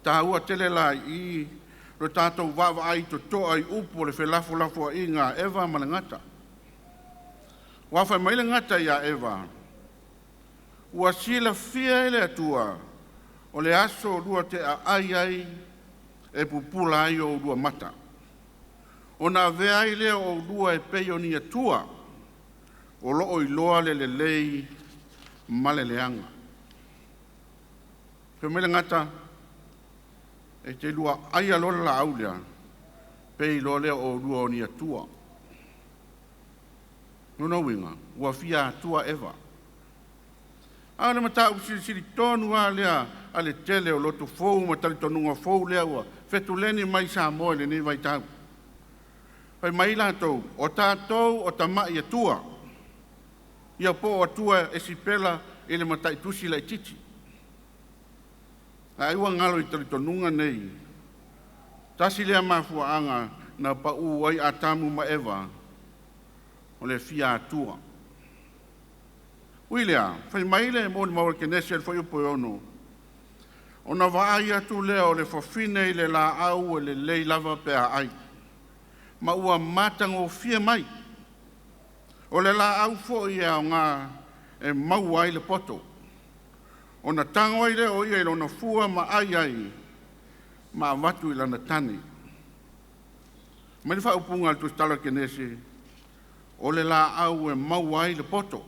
Taua tele la i lo tatou vaavaai totoa i upu o le felafolafoaiga a Eva ma le gata. Ua fai mai le gata ia Eva, “Ua silafia e le Atua, o le aso lua te aai ai e pupula ai o oulua mata, ona avea ai lea o oulua e pei o ni Atua, o lo o iloa le lelei ma le leaga.” Fai mai le gata, “E te lua aia loa le laau lea, pei loa lea o oulua o ni Atua.” Lona uiga, ua fia Atua Eva. A o le mataupu silisili tonu lava lea a le tele o loto fou ma talitonuga fou lea ua fetuleni mai Samoa i lenei vaitau. Fai mai latou, o tatou o tama'i Atua, ia po o Atua e sipela i le mataitusi laitiiti. Ae ai ua galo i talitonuga nei, tasi lea mafuaaga na paǔ ai Atamu ma Eva, o le fia Atua. Ui lea, fai mai le molimau a Kenese i le fuaiupu e 6, ona vaai atu lea o le fafine i le laau e lelei lava pe a ai, ma ua matagofie mai. O le laau foi e aoga e maua ai le poto. Ona tago ai lea o ia i lona fua ma ai ai, ma avatu i lana tane. Mai le faaupuga a le tusitala a Kenese, o le laau e maua ai le poto.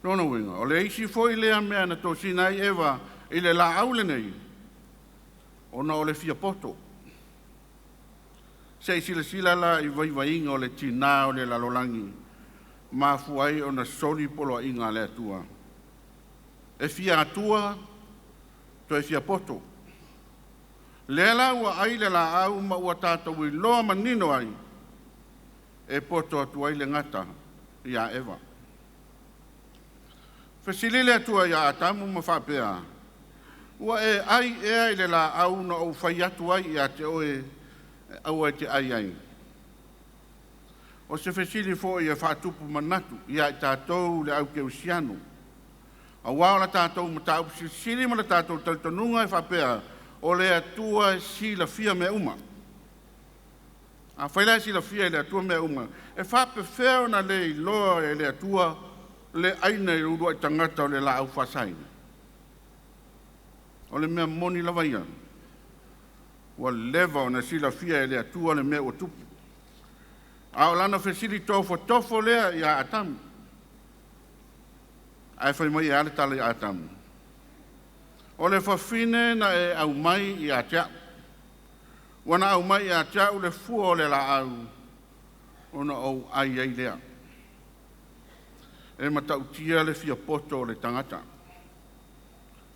Lona uiga, o le isi foi lea mea na tosina ai Eva i le laau lenei, ona o le fia poto. Se i silasila la i vaivaiga o le tinā o le lalolagi, mafua ai ona soli poloaiga a le Atua. E fia Atua, toe fia poto. Lea la ua ai le laau ma ua tatou iloa manino ai, e poto atu ai le gata ia Eva. Fesili le Atua ia Atamu ma faapea, “Ua e ai ea i le laau na ou fai atu ai ia te oe e aua e te ai ai?” O se fesili foi e faatupu manatu ia i tatou le au kerisiano, auā o la tatou mataupu silisili ma le tatou talitonuga e faapea, o le Atua e silafia mea uma. Afai la e silafia e le Atua mea uma, e faapefea ona le iloa e le Atua le aina e le uluai tagata o le laau faasaina? O le mea moni lava ia, ua leva ona silafia e le Atua le mea ua tupu. A o lana fesili tofotofo lea ia Atamu. Ae fai mai e a le tala ia Atamu? “O le fafine na e aumai ia te au. Ua na aumai ia te au le fua o le laau ona ou ai ai lea.” E matautia le fia poto o le tagata.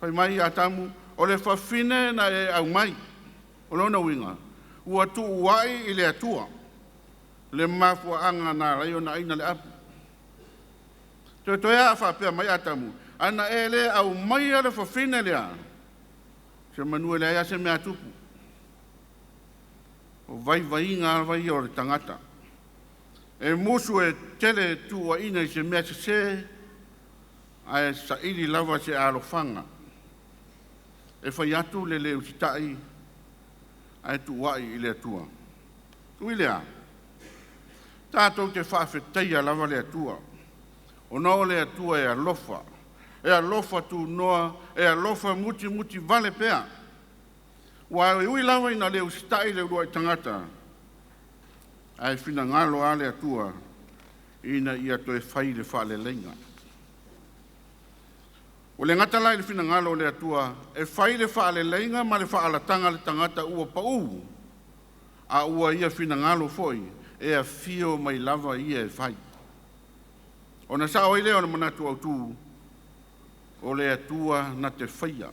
Fai mai Atamu, “O le fafine na e aumai.” O lona uiga, ua tuuai i le Atua le mafuaaga na ala ai ona aina le apu. Toetoe a faapea mai Atamu, “Ana e le aumaia le fafine lea, semanu e leai lava se mea a tupu.” O vaivaiga lava ia o le tagata. E musu e tele tuuaina i se mea sese, ae saili lava se alofaga e fai atu le le usitai ae tuuai i le Atua. Ui lea, tatou te faafetaia lava le Atua, ona o le Atua e alofa, e alofa tunoa, e alofa mutimuti vale pea. Ua e ui lava ina le usitai le uluai tagata, ae finagalo lava le Atua ina ia toe fai le faaleleiga. Ua le gata la i le finagalo o le Atua e fai le faaleleiga ma le faalataga o le tagata ua pau, a ua ia finagalo foi e afio mai lava ia e fai. Ona sao ai lea o le manatu autu, o le Atua na te faia.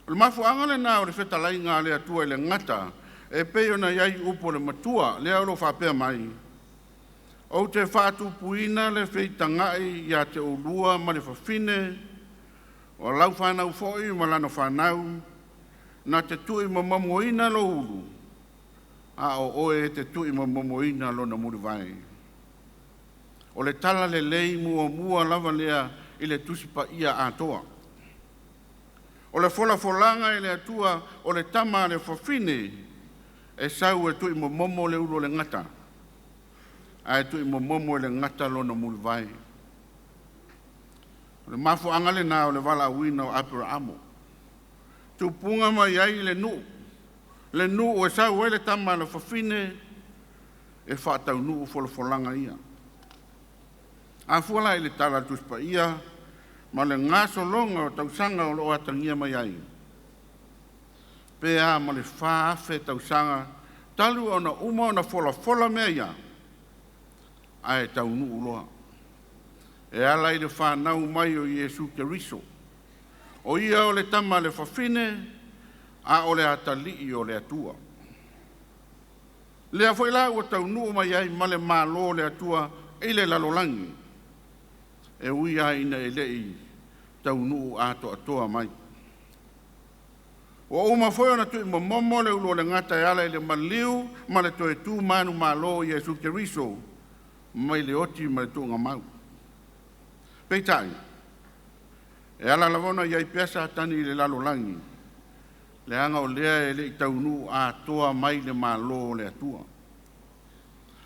O le mafuaaga lena o le fetalaiga a le Atua i le gata e pei ona i ai upu a le Matua, lea o lo o faapea mai, ou te faatupuina le feitagai ia te oulua ma le fafine, o lau fanau foi ma lana fanau, na te tuuimomomoina lou ulu, a o oe e te tuuimomomoina lona mulivae. O le tala lelei muamua lava lea i le Tusi Paia atoa. O le folafolaga e le Atua o le tama a le fafine e sau e tuuimomomo le ulu o le gata, ae tuuimomomo e le gata lona mulivae. O le mafuaaga lena o le valaauina o Aperaamo, tupuga mai ai le nuu, le nuu e sau ai le tama a le fafine e faataunuu folafolaga ia. A fua la i le tala a le Tusi Paia ma le gasologa o tausaga o lo o atagia mai ai, pe a ma le 4,000 tausaga talu ona uma ona folafola mea ia, ae taunuu loa. E ala i le fanau mai o Iesu Keriso, o Ia o le tama a le fafine, a o le atalii o le Atua. Lea foi la ua taunuu mai ai ma le Malo o le Atua i le lalolagi, e ui lava ina e le i taunuu atoatoa mai. Ua uma foi ona tuuimomomo le ulu o le gata e ala i le maliu ma le toe tu manumalo o Iesu Keriso mai le oti ma le tuugamau. Peitai, e ala lava ona i ai pea Satani i le lalolagi, leaga o lea e le i taunuu atoa mai le Malo o le Atua.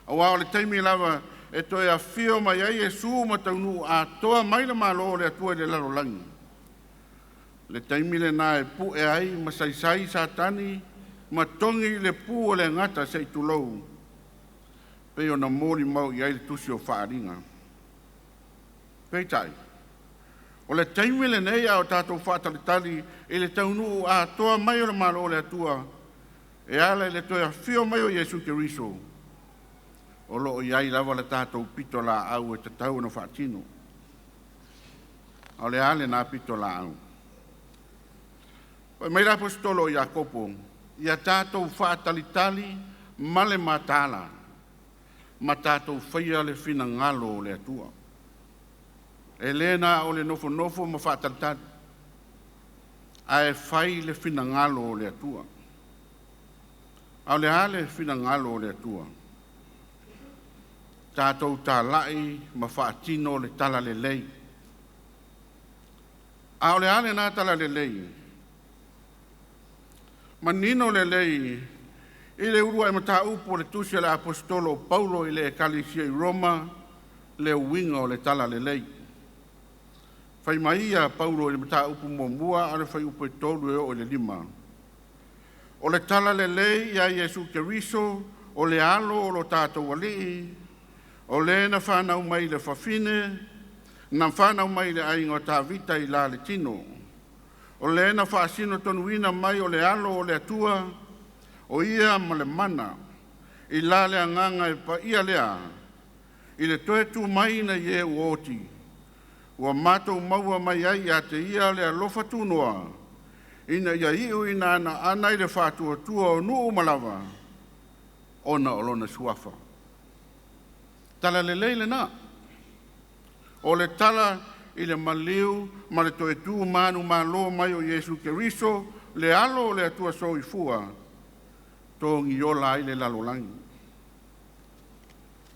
Aua o le taimi lava e toe afio mai ai Iesu ma taunuu atoa mai le Malo o le Atua i le lalolagi, le taimi lena e pue ai ma saisai Satani ma togi le pu o le gata se i tulou, pei ona molimau i ai le tusi o Faaaliga. Peitai, o le taimi lenei a o tatou faatalitali i le taunuu atoa mai o le Malo o le Atua e ala i le toe afio mai o Iesu Keriso, o lo o i ai lava le tatou pitolaau e tatau ona faatino. A o le a lena pitolaau? Fai mai le Aposetolo o Iakopo, ia tatou faatalitali ma le mataala ma tatou faia le finagalo o le Atua. E le na o le nofonofo ma faatalitali, ae fai le finagalo o le Atua. A o le a le finagalo o le Atua? Tatou talai ma faatino le talalelei. A o le a lena talalelei? Manino lelei i le uluai mataupu o le tusi a le Aposetolo o Paulo i le Ekalesia i Roma le uiga o le talalelei. Fai mai ia Paulo i le mataupu muamua a le fuaiupu 3 e oo i le 5. O le talalelei ia Iesu Keriso, o le alo o lo tatou Alii, o le na whanau mai le fafine, na whanau mai le aiga o Tavita i la le tino. O le na faasino tonuina mai o le alo o le Atua, o ia ma le mana, i la le agaga e paia lea, i le toe tu mai na i e ua oti, ua matou maua mai ai ia te ia le alofa tunoa, ina ia iu ina ana i le faatuatua o nuu uma lava, ona o lona suafa. Talalelei lena. O le tala i le maliu ma le toe tu manumalo mai o Iesu Keriso, le alo o le Atua soifua, togiola ai le lalolagi.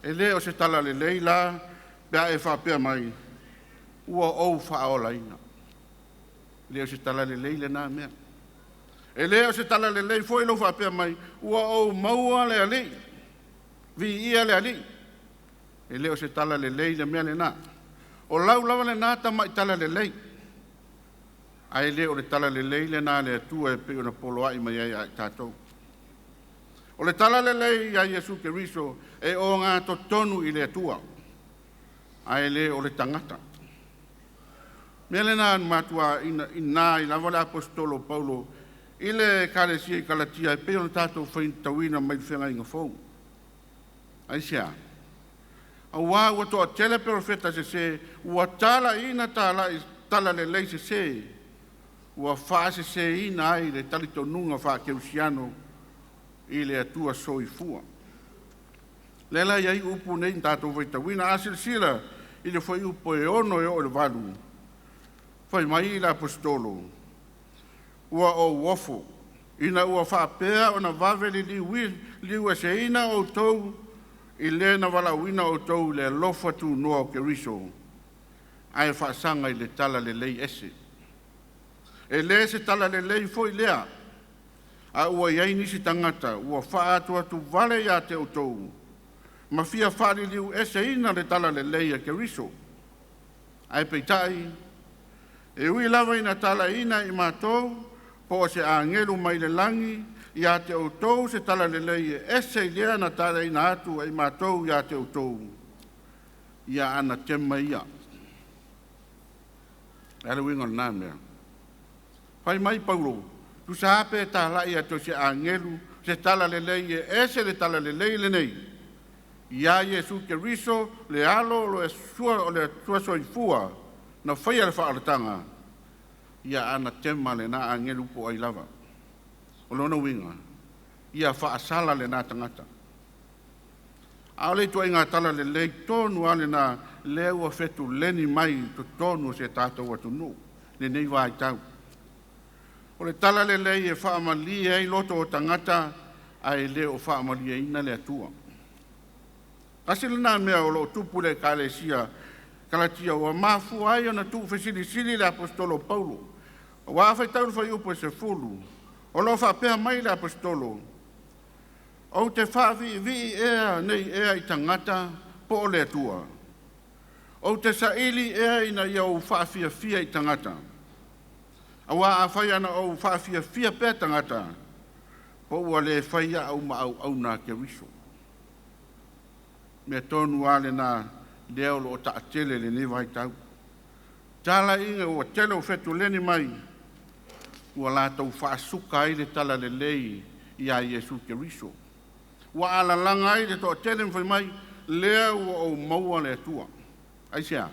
E le o se talalelei la pe a e faapea mai, ua ou faaolaina. E le o se talalelei lena mea. E lē o se tala lelei foi lou faapea mai, ua ou maua le Alii, viia le Alii. E lē o se tala lelei le mea lenā. O lau lava lenā tama'i tala lelei, ae lē o le tala lelei lenā a le Atua e pei ona poloa'i mai ai ia i tatou. O le tala lelei ia Iesu Keriso e ogatotonu i le Atua, ae lē o le tagata. Mea lena na matuā inaina ai lava le Aposetolo o Paulo i le Ekalesia i Kalatia e pei ona tatou faitauina mai le Feagaiga Fou. Aisea? Auā ua toatele perofeta sesē ua tala'iina tala'i talalelei sesē ua faasesēina ai le talitonuga faakerisiano i le Atua Soifua. Lea la e i ai upu nei na tatou faitauina. A silasila i le fuaiupu e 6 e oo i le 8, fai mai le Aposetolo, “Ua ou ofo, ina ua faapea ona vave liliueseina outou i le na valaauina outou i le alofa tunoa o Keriso, ae faasaga i le talalelei ese. E lē se talalelei foi lea, a ua i ai nisi tagata ua faaatuatuvale ia te outou ma fia faaliliueseina le talalelei a Keriso. Ae peitai, e ui lava ina talaiina e i matou po o se agelu mai le lagi ia te outou se talalelei e ese i lea na talaiina atu e i matou ia te outou, ia anatema ia.” O le a le uiga o lena mea? Fai mai Paulo, tusa lava pe tala'i atu e se agelu se talalelei e ese le talalelei lenei ia Iesu Keriso le alo o le Atua soifua na faia le faaolataga, ia anatema lena agelu po o ai lava. O lona uiga, ia faasala lena tagata. A o le ituaiga talalelei tonu lava lena lea ua fetuleni mai i totonu o si o tatou atunuu lenei vaitau. O le talalelei e faamalie ai loto o tagata ae le o faamalieina le Atua. Tasi lena mea o loo tupu i le Ekalesia Kalatia ua mafua ai ona tuufesilisili le Aposetolo Paulo. Auā a faitau le fuaiupu e 10, o lo o faapea mai le Aposetolo, “Ou te faaviivii ea nei ea i tagata po o le Atua? Ou te saili ea ina ia ou faafiafia i tagata? Auā afai ana ou faafiafia pea tagata, po ua le fai a'u ma auauna a Keriso.” Mea tonu lava lena lea o loo taatele i lenei vaitau, talaiga ua tele ua fetuleni mai ua latou faasuka ai le talalelei iā Iesu Keriso. Ua alalaga ai le toatele ma fai mai, lea ua ou maua le Atua. Aisea?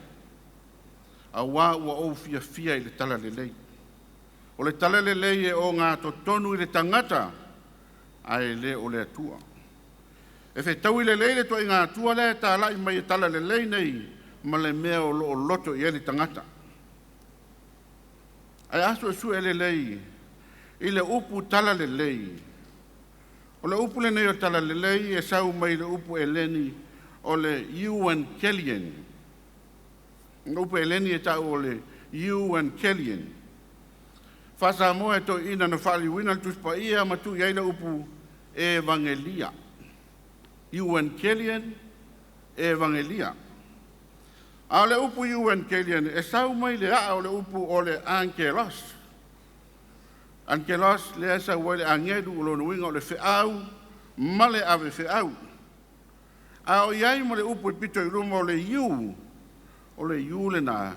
Auā ua ou fiafia i le talalelei. O le talalelei e ogatotonu i le tagata ae le o le Atua. E fetaui lelei le ituaiga Atua lea e tala'i mai e talalelei nei ma le mea o loo loto i ai le tagata. Ae a suesue lelei i le upu talalelei, o le upu lenei o le talalelei e sau mai le upu Eleni o le euangelion. O upu Eleni e ta'u o le euangelion. Faa-Samoa e toeaiina na faaliliuina le Tusi Paia ma tuu i ai le upu evagelia. Euangelion, evagelia. A o le upu euangelion e sau mai le a'a o le upu o le angelos. Angelos lea e sau ai le agelu, o lona uiga o le fe'au ma le ave fe'au. A o i ai ma le upu e pito i luma o le eu, o le eu lena,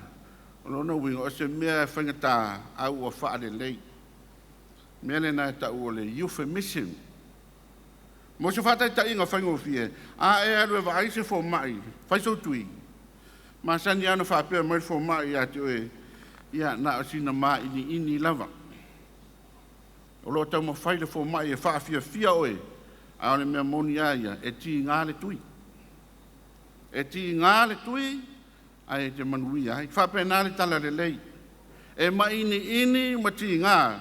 o lona uiga o se mea e faigata a ua faalelei. Mea lena e ta'u o le euphemism. Mo se faataitaiga faigofie, a e alu e vaai se foma'i fai sou tui, masani a ona faapea mai le foma'i ia te oe, “Ia na o sina ma'iini'ini lava.” O loo taumafai le foma'i e faafiafia oe, a o le mea moni a ia e tigā le tui. E tigā le tui ae e te manuia ai. Faapena le talalelei, e ma'iini'ini ma tigā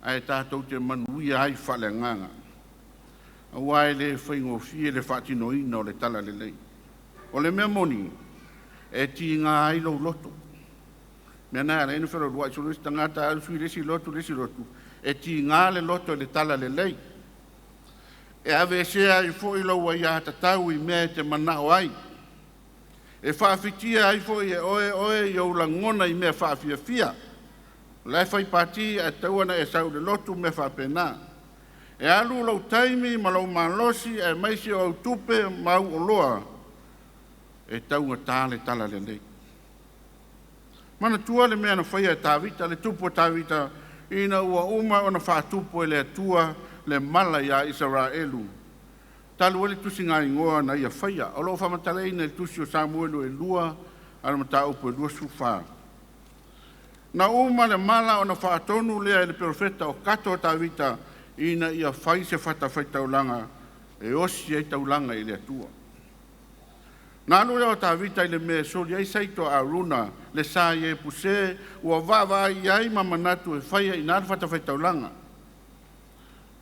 ae tatou te manuia ai faaleagaga. Auā e le faigofie le faatinoina o le talalelei. O le mea moni e tigā ai lou loto. Mea lena e ala ai ona fealualuai solo isi tagata, alu sui i le isi lotu le isi lotu. E tigā le loto i le talalelei. E aveesea ai foi lou aiatatau i mea e te manao ai. E faafitia ai foi e oe i ou lagona i mea faafiafia. O la e fai pati ae tatau ona e sau i le lotu ma mea faapena. E alu lou taimi ma lou malosi aemaise o au tupe ma au oloa e taugata le talalelei. Manatua le mea na faia e Tavita, le tupu o Tavita, ina ua uma ona faatupu e le Atua le mala ia Isaraelu, talu ai le tusigaigoa na ia faia. O lo o faamatalaina i le tusi o Samuelu 2 a le mataupu e 24. Na uma le mala ona faatonu lea e le perofeta o Kato o Tavita ina ia fai se fatafaitaulaga e osi ai taulaga i le Atua. Na alu lea o Tavita i le mea e soli ai saito a Aruna, le sa Iepuse ua vaavaai i ai ma manatu e faia i ina le fatafaitaulaga.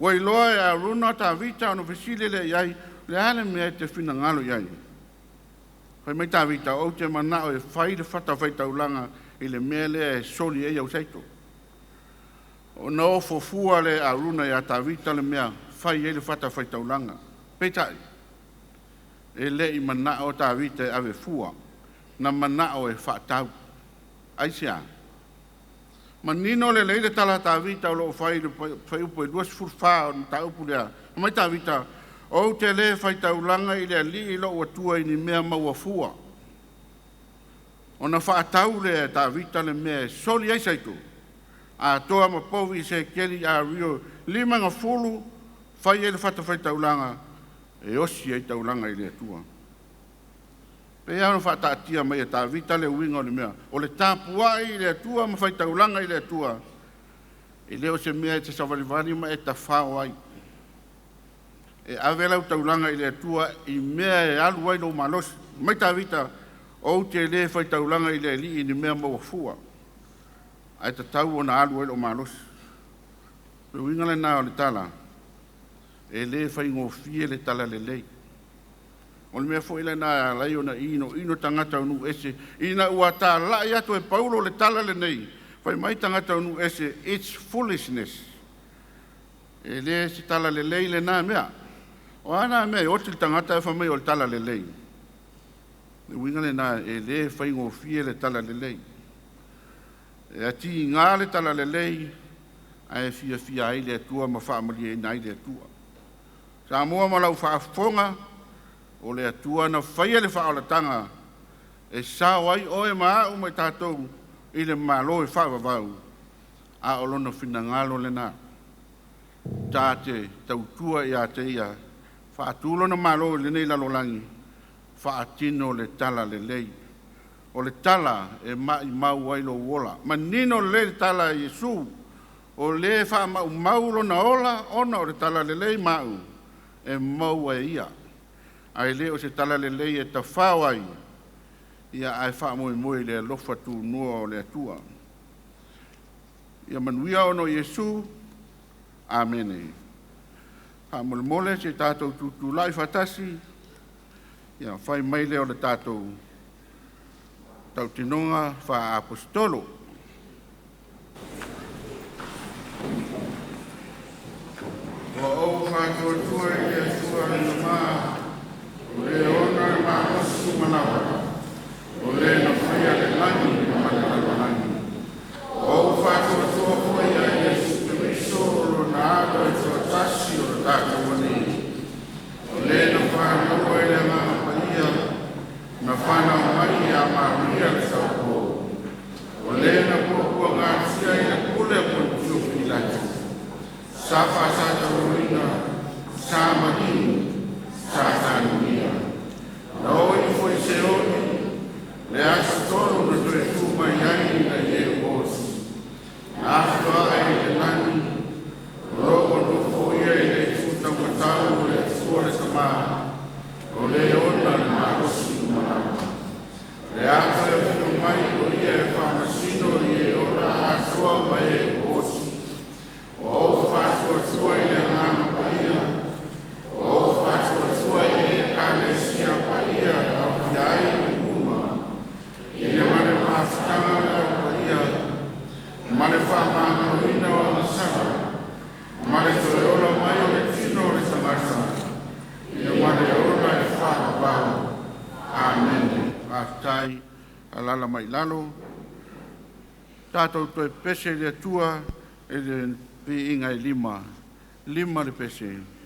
Ua iloa e Aruna Tavita ona fesili lea i ai, le a le mea e te finagalo i ai? Fai mai Tavita, ou te manao e fai le fatafaitaulaga i le mea lea e soli ai au saito. Ona ofo fua lea e Aruna ia Tavita le mea fai ai le fatafaitaulaga. Peitai, e le i manao Tavita e ave fua, na manao e faatau. Aisea? Manino lelei le tala a Tavita o lo o fai i le fuaiupu e 24 o le mataupu lea. Fai mai Tavita, ou te le faitaulaga i le Alii lou Atua i ni mea maua fua. Ona faatau lea e Tavita le mea e soli ai saito, atoa ma povi sekeli ario 50, fai ai le fatafaitaulaga e osi ai taulaga i le Atua. Pei lava ona faataatia mai e Tavita le uiga o le mea, o le tapuai i le Atua ma faitaulaga i le Atua, e le o se mea e te savalivali ma e tafao ai. E ave lau taulaga i le Atua i mea e alu ai lou malosi. Mai Tavita, ou te le faitaulaga i le Alii i ni mea maua fua, ae tatau ona alu ai lou malosi. O le uiga lena o le tala, e le faigofie le talalelei. O le mea foi lena e ala ai ona inoino tagata o nuu ese ina ua talai atu e Paulo le tala lenei. Fai mai tagata o nuu ese, it's foolishness. E le se talalelei lena mea. O a na mea e oti le tagata e fai mai o le talalelei. Le uiga lena e le faigofie le talalelei. E atiga le talalelei ae fiafia ai le Atua ma faamalieina ai le Atua. Samoa ma lau faafofoga, o le Atua na faia le faaolataga e sao ai oe ma au ma tatou i le Malo e faavavau, a o lona finagalo lena. Ta te tautua ia te ia, faatu lona Malo i lenei lalolagi, faatino le talalelei. O le tala e maumau ai lou ola. Manino lelei le tala a Iesu, o le faamaumau lona ola ona o le talalelei ma au, e maua e ia. Ae le o se talalelei e tafao ai, ia ae faamoemoe i le alofa tunoa o le Atua. Ia manuia ona o Iesu. Amene. Faamolemole se tatou tutulai faatasi, ia fai mai lea o le tatou tautinoga faa-aposetolo. Ua ou faatuatua i le Atua le Tama, o le ona le malosi uma lava, o le na faia le lagi ma le lalolagi. Ua ou faatuatua foi ia Iesu Keriso o lona Alo e toatasi o le tatou Alii, o le na fanau ai le Agaga Paia, na fanau mai ia Maria le Taupou, o le Alaala mai i lalo, tatou toe pepese i le Atua i le viiga e lima, lima le pese.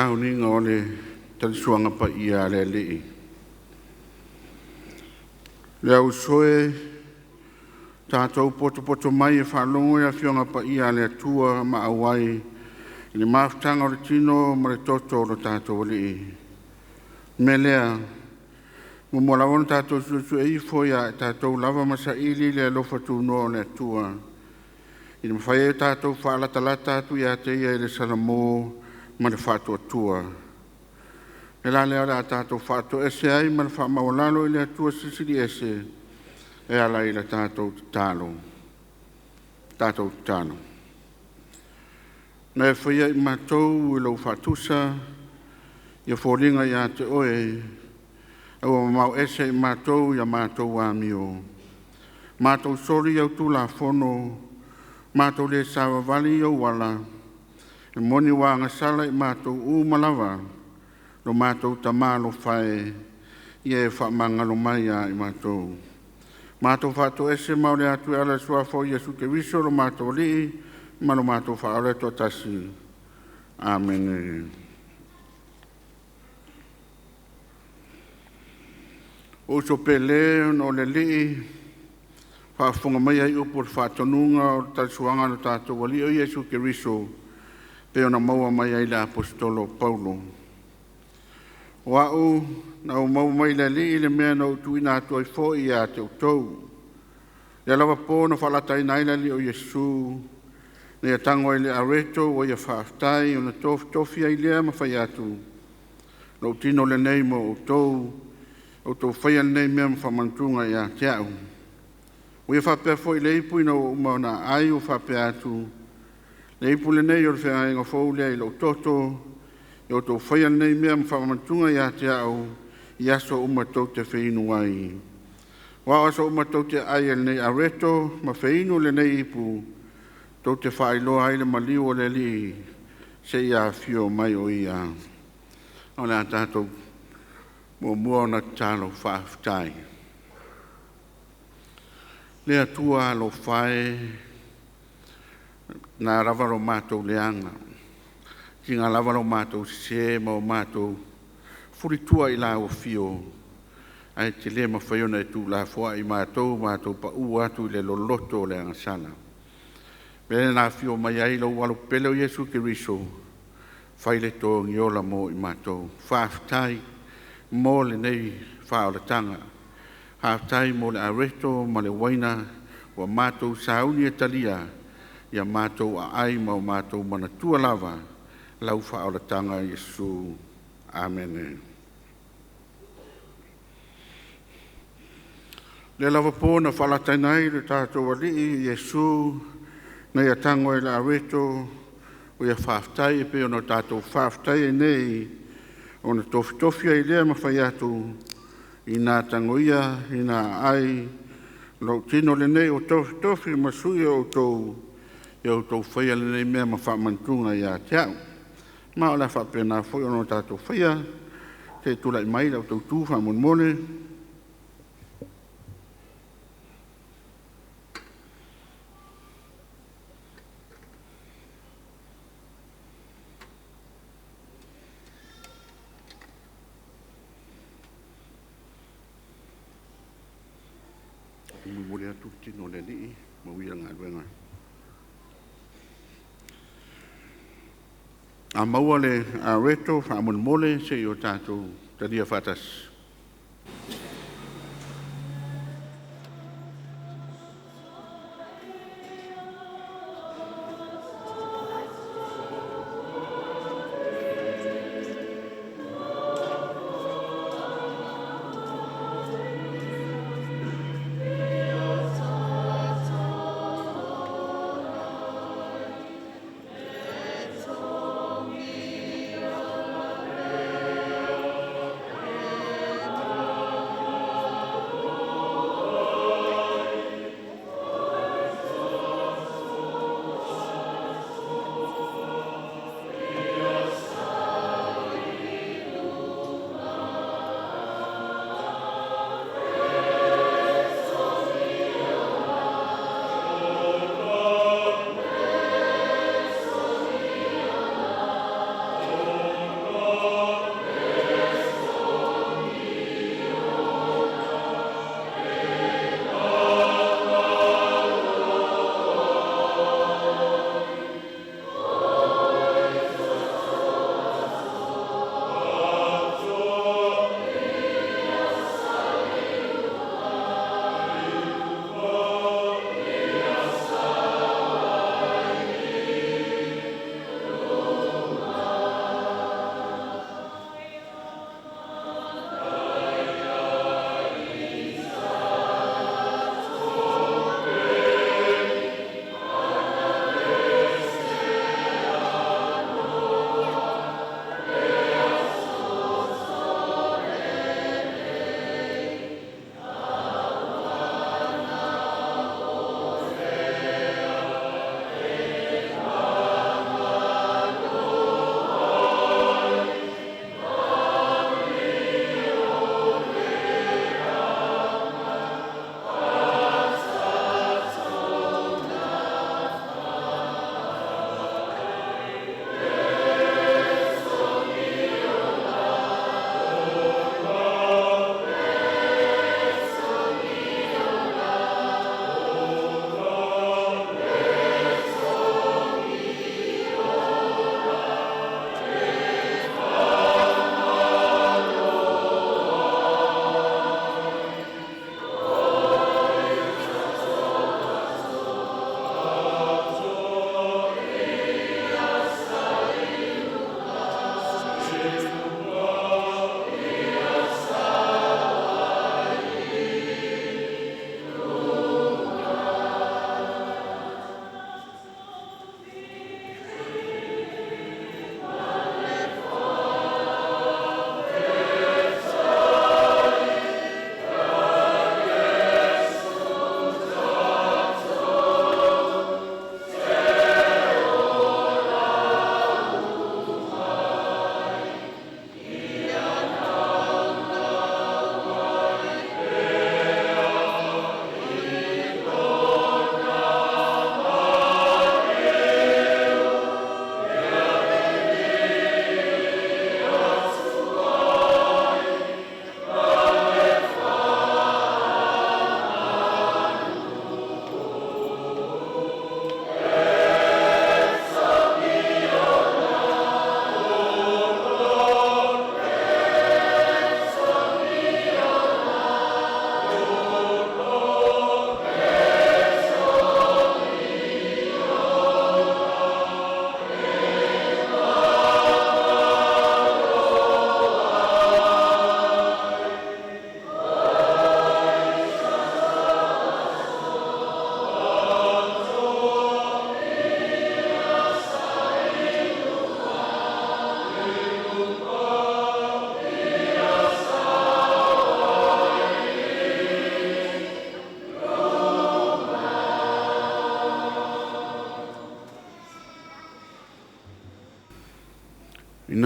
Sauniga o le Talisuaga Paia a le Alii. Le uso e tatou potopoto mai e faalogo i Afioga Paia a le Atua ma auai i le mafutaga o le tino ma le toto o lo tatou Alii. Mea lea, muamua lava ona tatou suesue ifo ia i tatou lava ma saili le alofa tunoa o le Atua, ina mafai ai ona tatou faalatalata atu ia te Ia i le salamo ma le faatuatua. Le la lea o le a tatou faatoese ai ma le faamaualalo i le Atua Silisili Ese e ala i le tatou tatalo. Tatou tatalo. Na e faia i matou i lou faatusa, ia foliga ia te oe, ae ua mamao ese i matou i a matou amio. Matou soli au tulafono, matou le savavali i ou ala, e moni ua agasala i matou uma lava, lo matou Tama alofa e, ia e faamagalo mai ia i matou. Matou faatoese ma ole atu e ala i le suafa o Iesu Keriso lo matou Alii ma lo matou Faaola e toatasi. Amene. O uso pele ona o le Alii, faafofoga mai ai upu o le faatonuga o le talisuaga a lo tatou Alii o Iesu Keriso, pei ona maua mai ai e le Aposetolo o Paulo. O a'u na ou maua mai le Alii le mea na ou tuuina atu ai foi ia te outou. Lea lava po na faalataina ai le Alii o Iesu, na ia tago ai i le areto ua ia faafetai ona tofitofi ai lea ma fai atu, “Lou tino lenei mo outou, outou faia lenei mea ma faamanatuga ia te a'u.” Ua ia faapea foi i le ipu ina ua uma ona aai ua faapea atu, “Le ipu lenei o le feagaiga fou lea i lou toto, ia outou faia lenei mea ma faamanatuga ia te a'u i aso uma tou te feinu ai. Aua o aso uma tou te aai ai i lenei areto ma feinu i lenei ipu, tou te faailoa ai le maliu o le Alii seia afio mai o Ia. O le a tatou muamua ona tatalo faafetai. Le Atua alofa e, na lava lo matou leaga, tiga lava lo matou sese ma o matou fulitua i lau afio, ae te le mafai ona e tuulafoai matou, matou paʻu atu i le loloto o le agasala. Lea na afio mai ai lou Alo pele o Iesu Keriso, fai le togiola mo i matou. Faafetai mo lenei faaolataga, faafetai mo le areto ma le uaina ua matou sauni e talia, ia matou aai ma o matou manatua lava lau faaolataga Iesu. Amene. Lea lava po na faalataina ai le tatou Alii Iesu, na ia tago ai i le areto ua ia faafetai e pei ona tatou faafetai ai nei, ona tofitofi ai lea ma fai atu, “Ina tagoia, ina aai, lou tino lenei ua tofitofi ma sui o outou, ia outou faia lenei mea ma faamanatuga ia te a'u.” Ma o le a faapena foi ona tatou faia, se i tulai mai le au tautu faamolemole. Momoli atu le tino o le Alii manuia le galuega. A maua le areto faamolemole se i o tatou talia faatasi.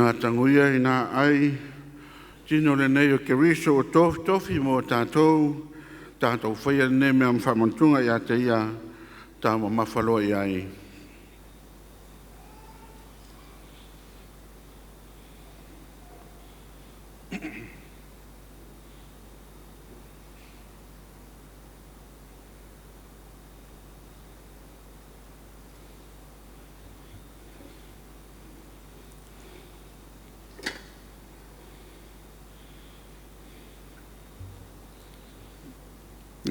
Ina atagoia ina ai tino lenei o Keriso ua tofitofi mo tatou, tatou faia lenei mea ma faamanatuga ia te ia taumamafa loa i ai.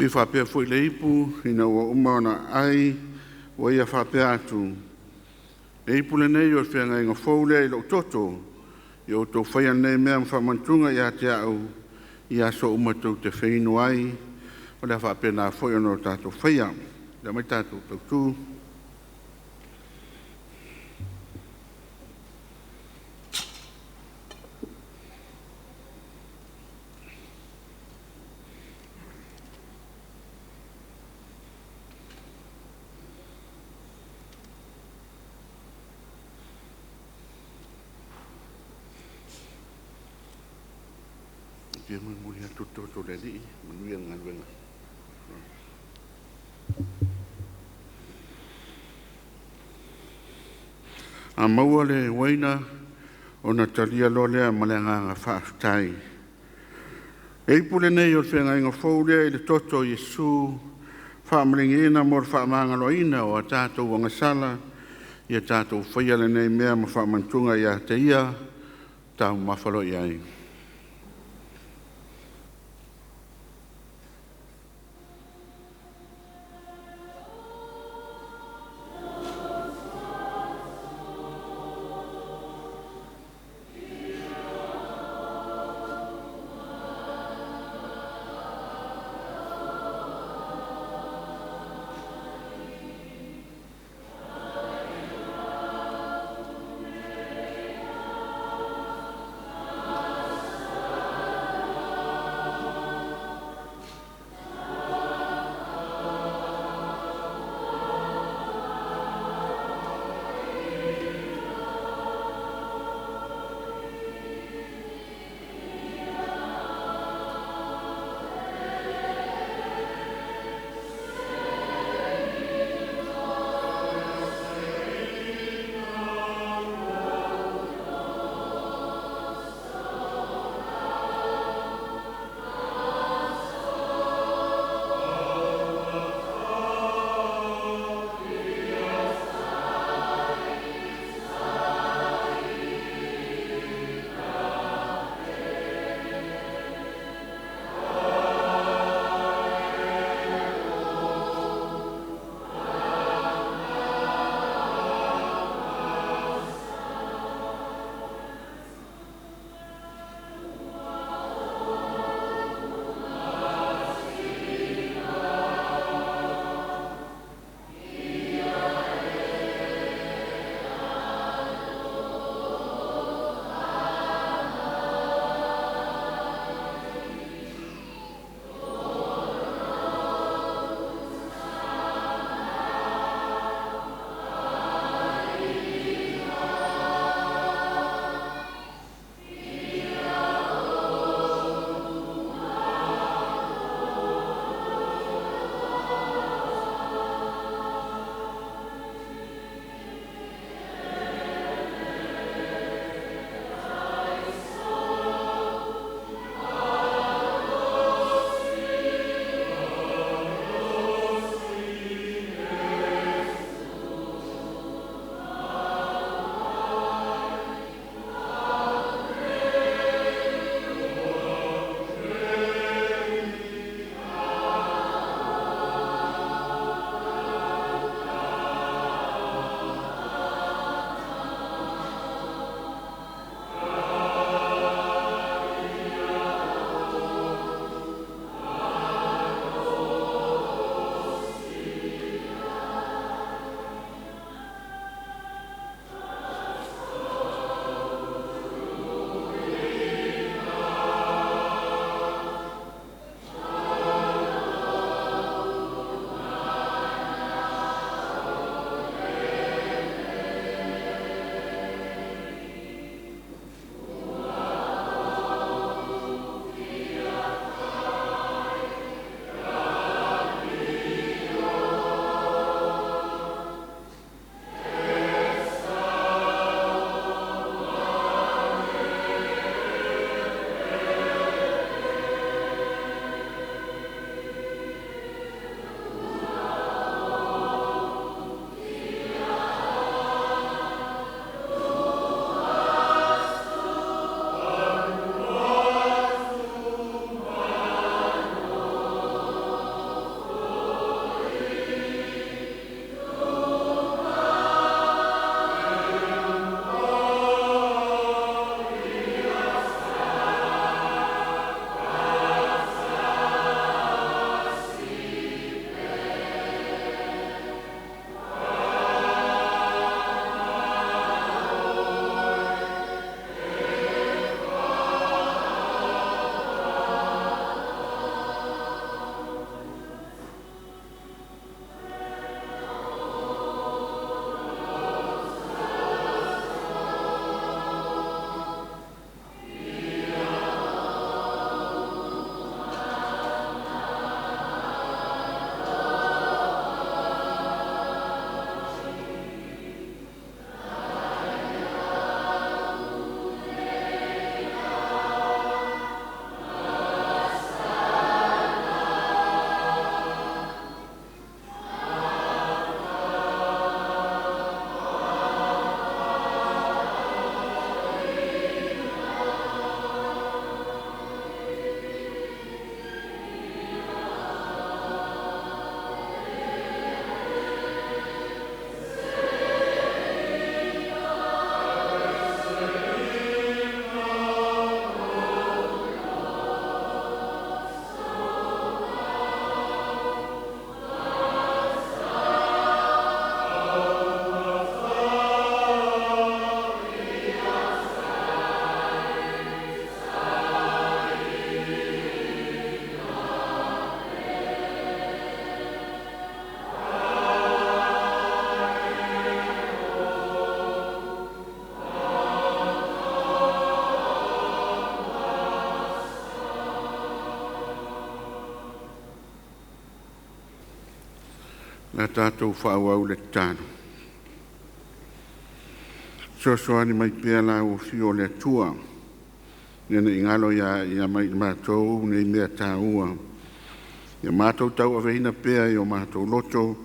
E faapea foi le ipu ina ua uma ona ai, ua ia faapea atu, e ipu lenei o le feagaiga fou lea i lou toto, ia outou faia lenei mea ma faamanatuga ia te au, i aso uma tou te feinu ai, o le a faapena foi ona o tatou faia. Lea mai tatou tautu. Fia molimoli atu le toto o le Alii, manuia le galuega. A maua le uaina, ona talia loa lea ma le agaga faafetai. E ipu lenei o le feagaiga fou lea i le toto o Iesu, faamaligiaina mo le faamagaloaina o a tatou agasala, ia tatou faia lenei mea ma faamanatuga ia te ia, taumamafa loa i ai. La tatou faaauau le tatalo. Fesoasoani mai pea lau Afio o le Atua, ina ne i galo ia mai matou nei mea taua, ia matou tauaveina pea i o matou loto,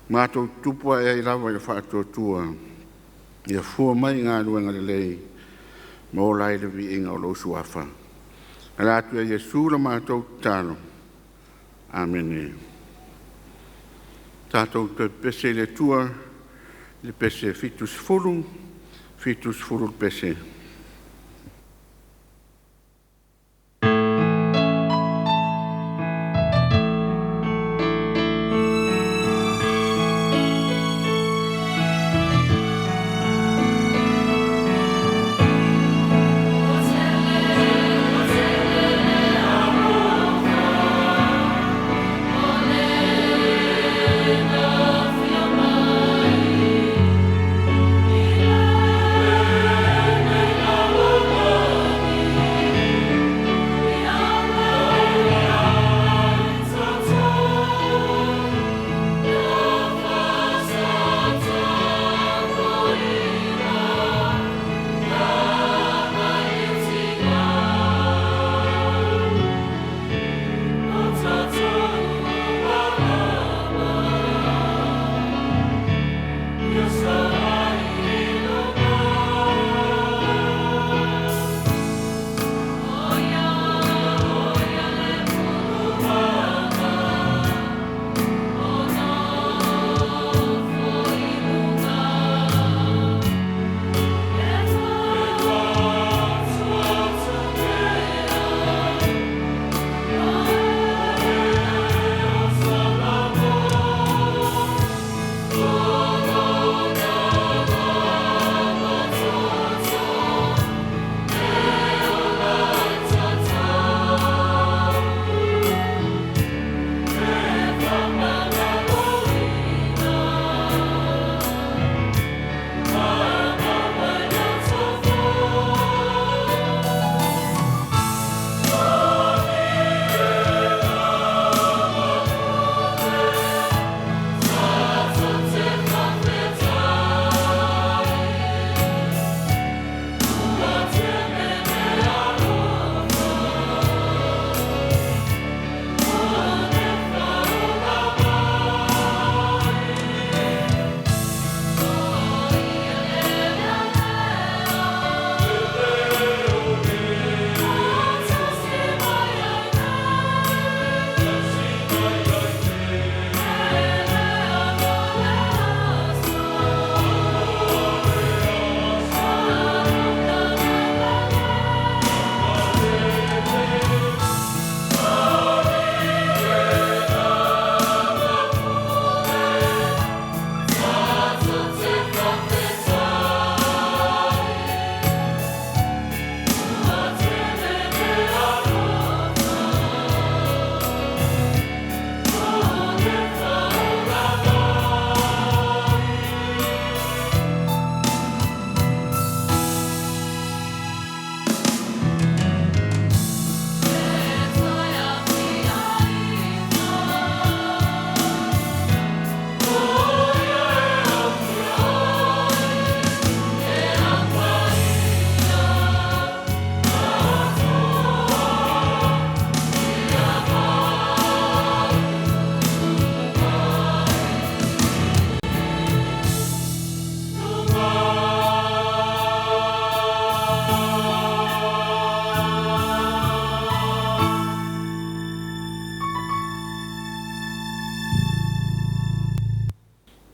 matou tutupu ae ai lava i le faatuatua, ia fua mai i galuega lelei ma ola ai le viiga o lou Suafa. Ala atu ia Iesu la matou tatalo. Amene. Tatou toe pepese i le Atua i le pese 70, 70 le pese.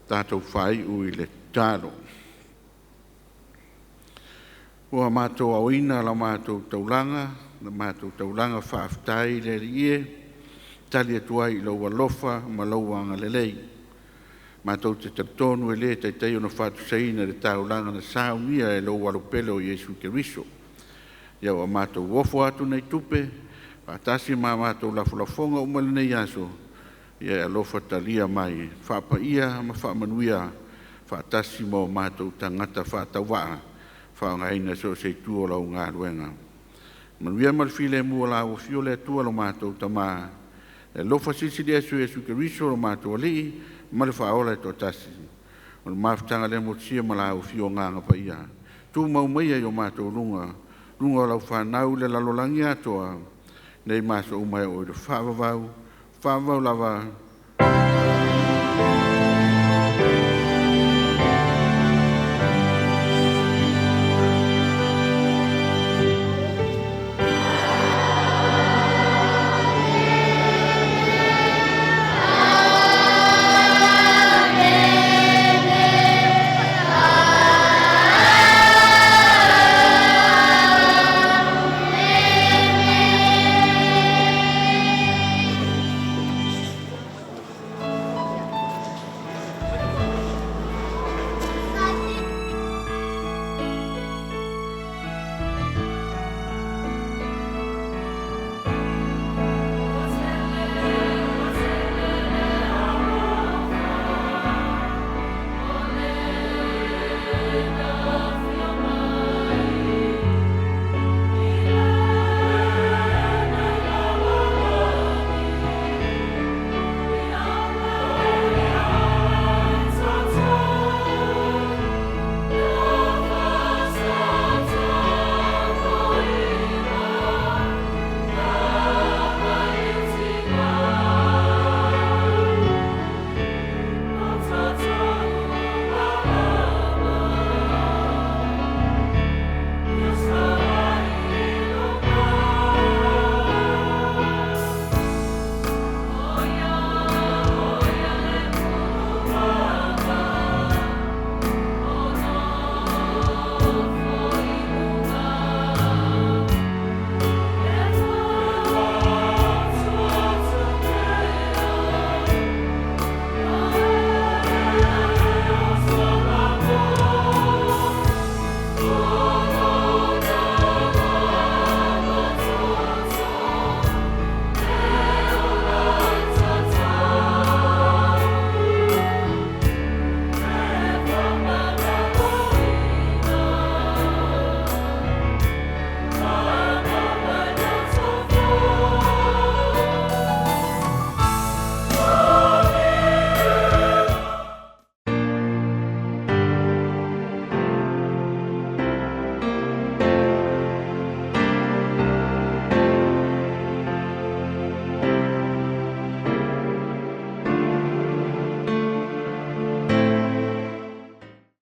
Tatou faaiu i le tatalo. Ua matou aoina la matou taulaga, la matou taulaga faafetai i le Alii e, tali atu ai i lou alofa ma lou agalelei. Matou te talitonu e le taitai ona faatusaina i le taulaga na saunia e lou Alo pele o Iesu Keriso. Ia ua matou ofo atu nei tupe faatasi ma a matou lafolafoga uma i lenei aso, ia e alofa talia mai, faapaia ma faamanuia faatasi ma o matou tagata faatauvaa faaaogaina i so o se itu o lau galuega. Manuia ma le filemu o la ua afio le Atua lo matou Tama, le alofa Silisili Ese o Iesu Keriso lo matou Alii ma le Faaola e toatasi. O le mafutaga lea motusia ma la Afio Agaga Paia. Tumau maia i o matou luga, luga o lau fanau i le lalolagi atoa, nei ma aso uma e oo i le faavavau, faavavau lava.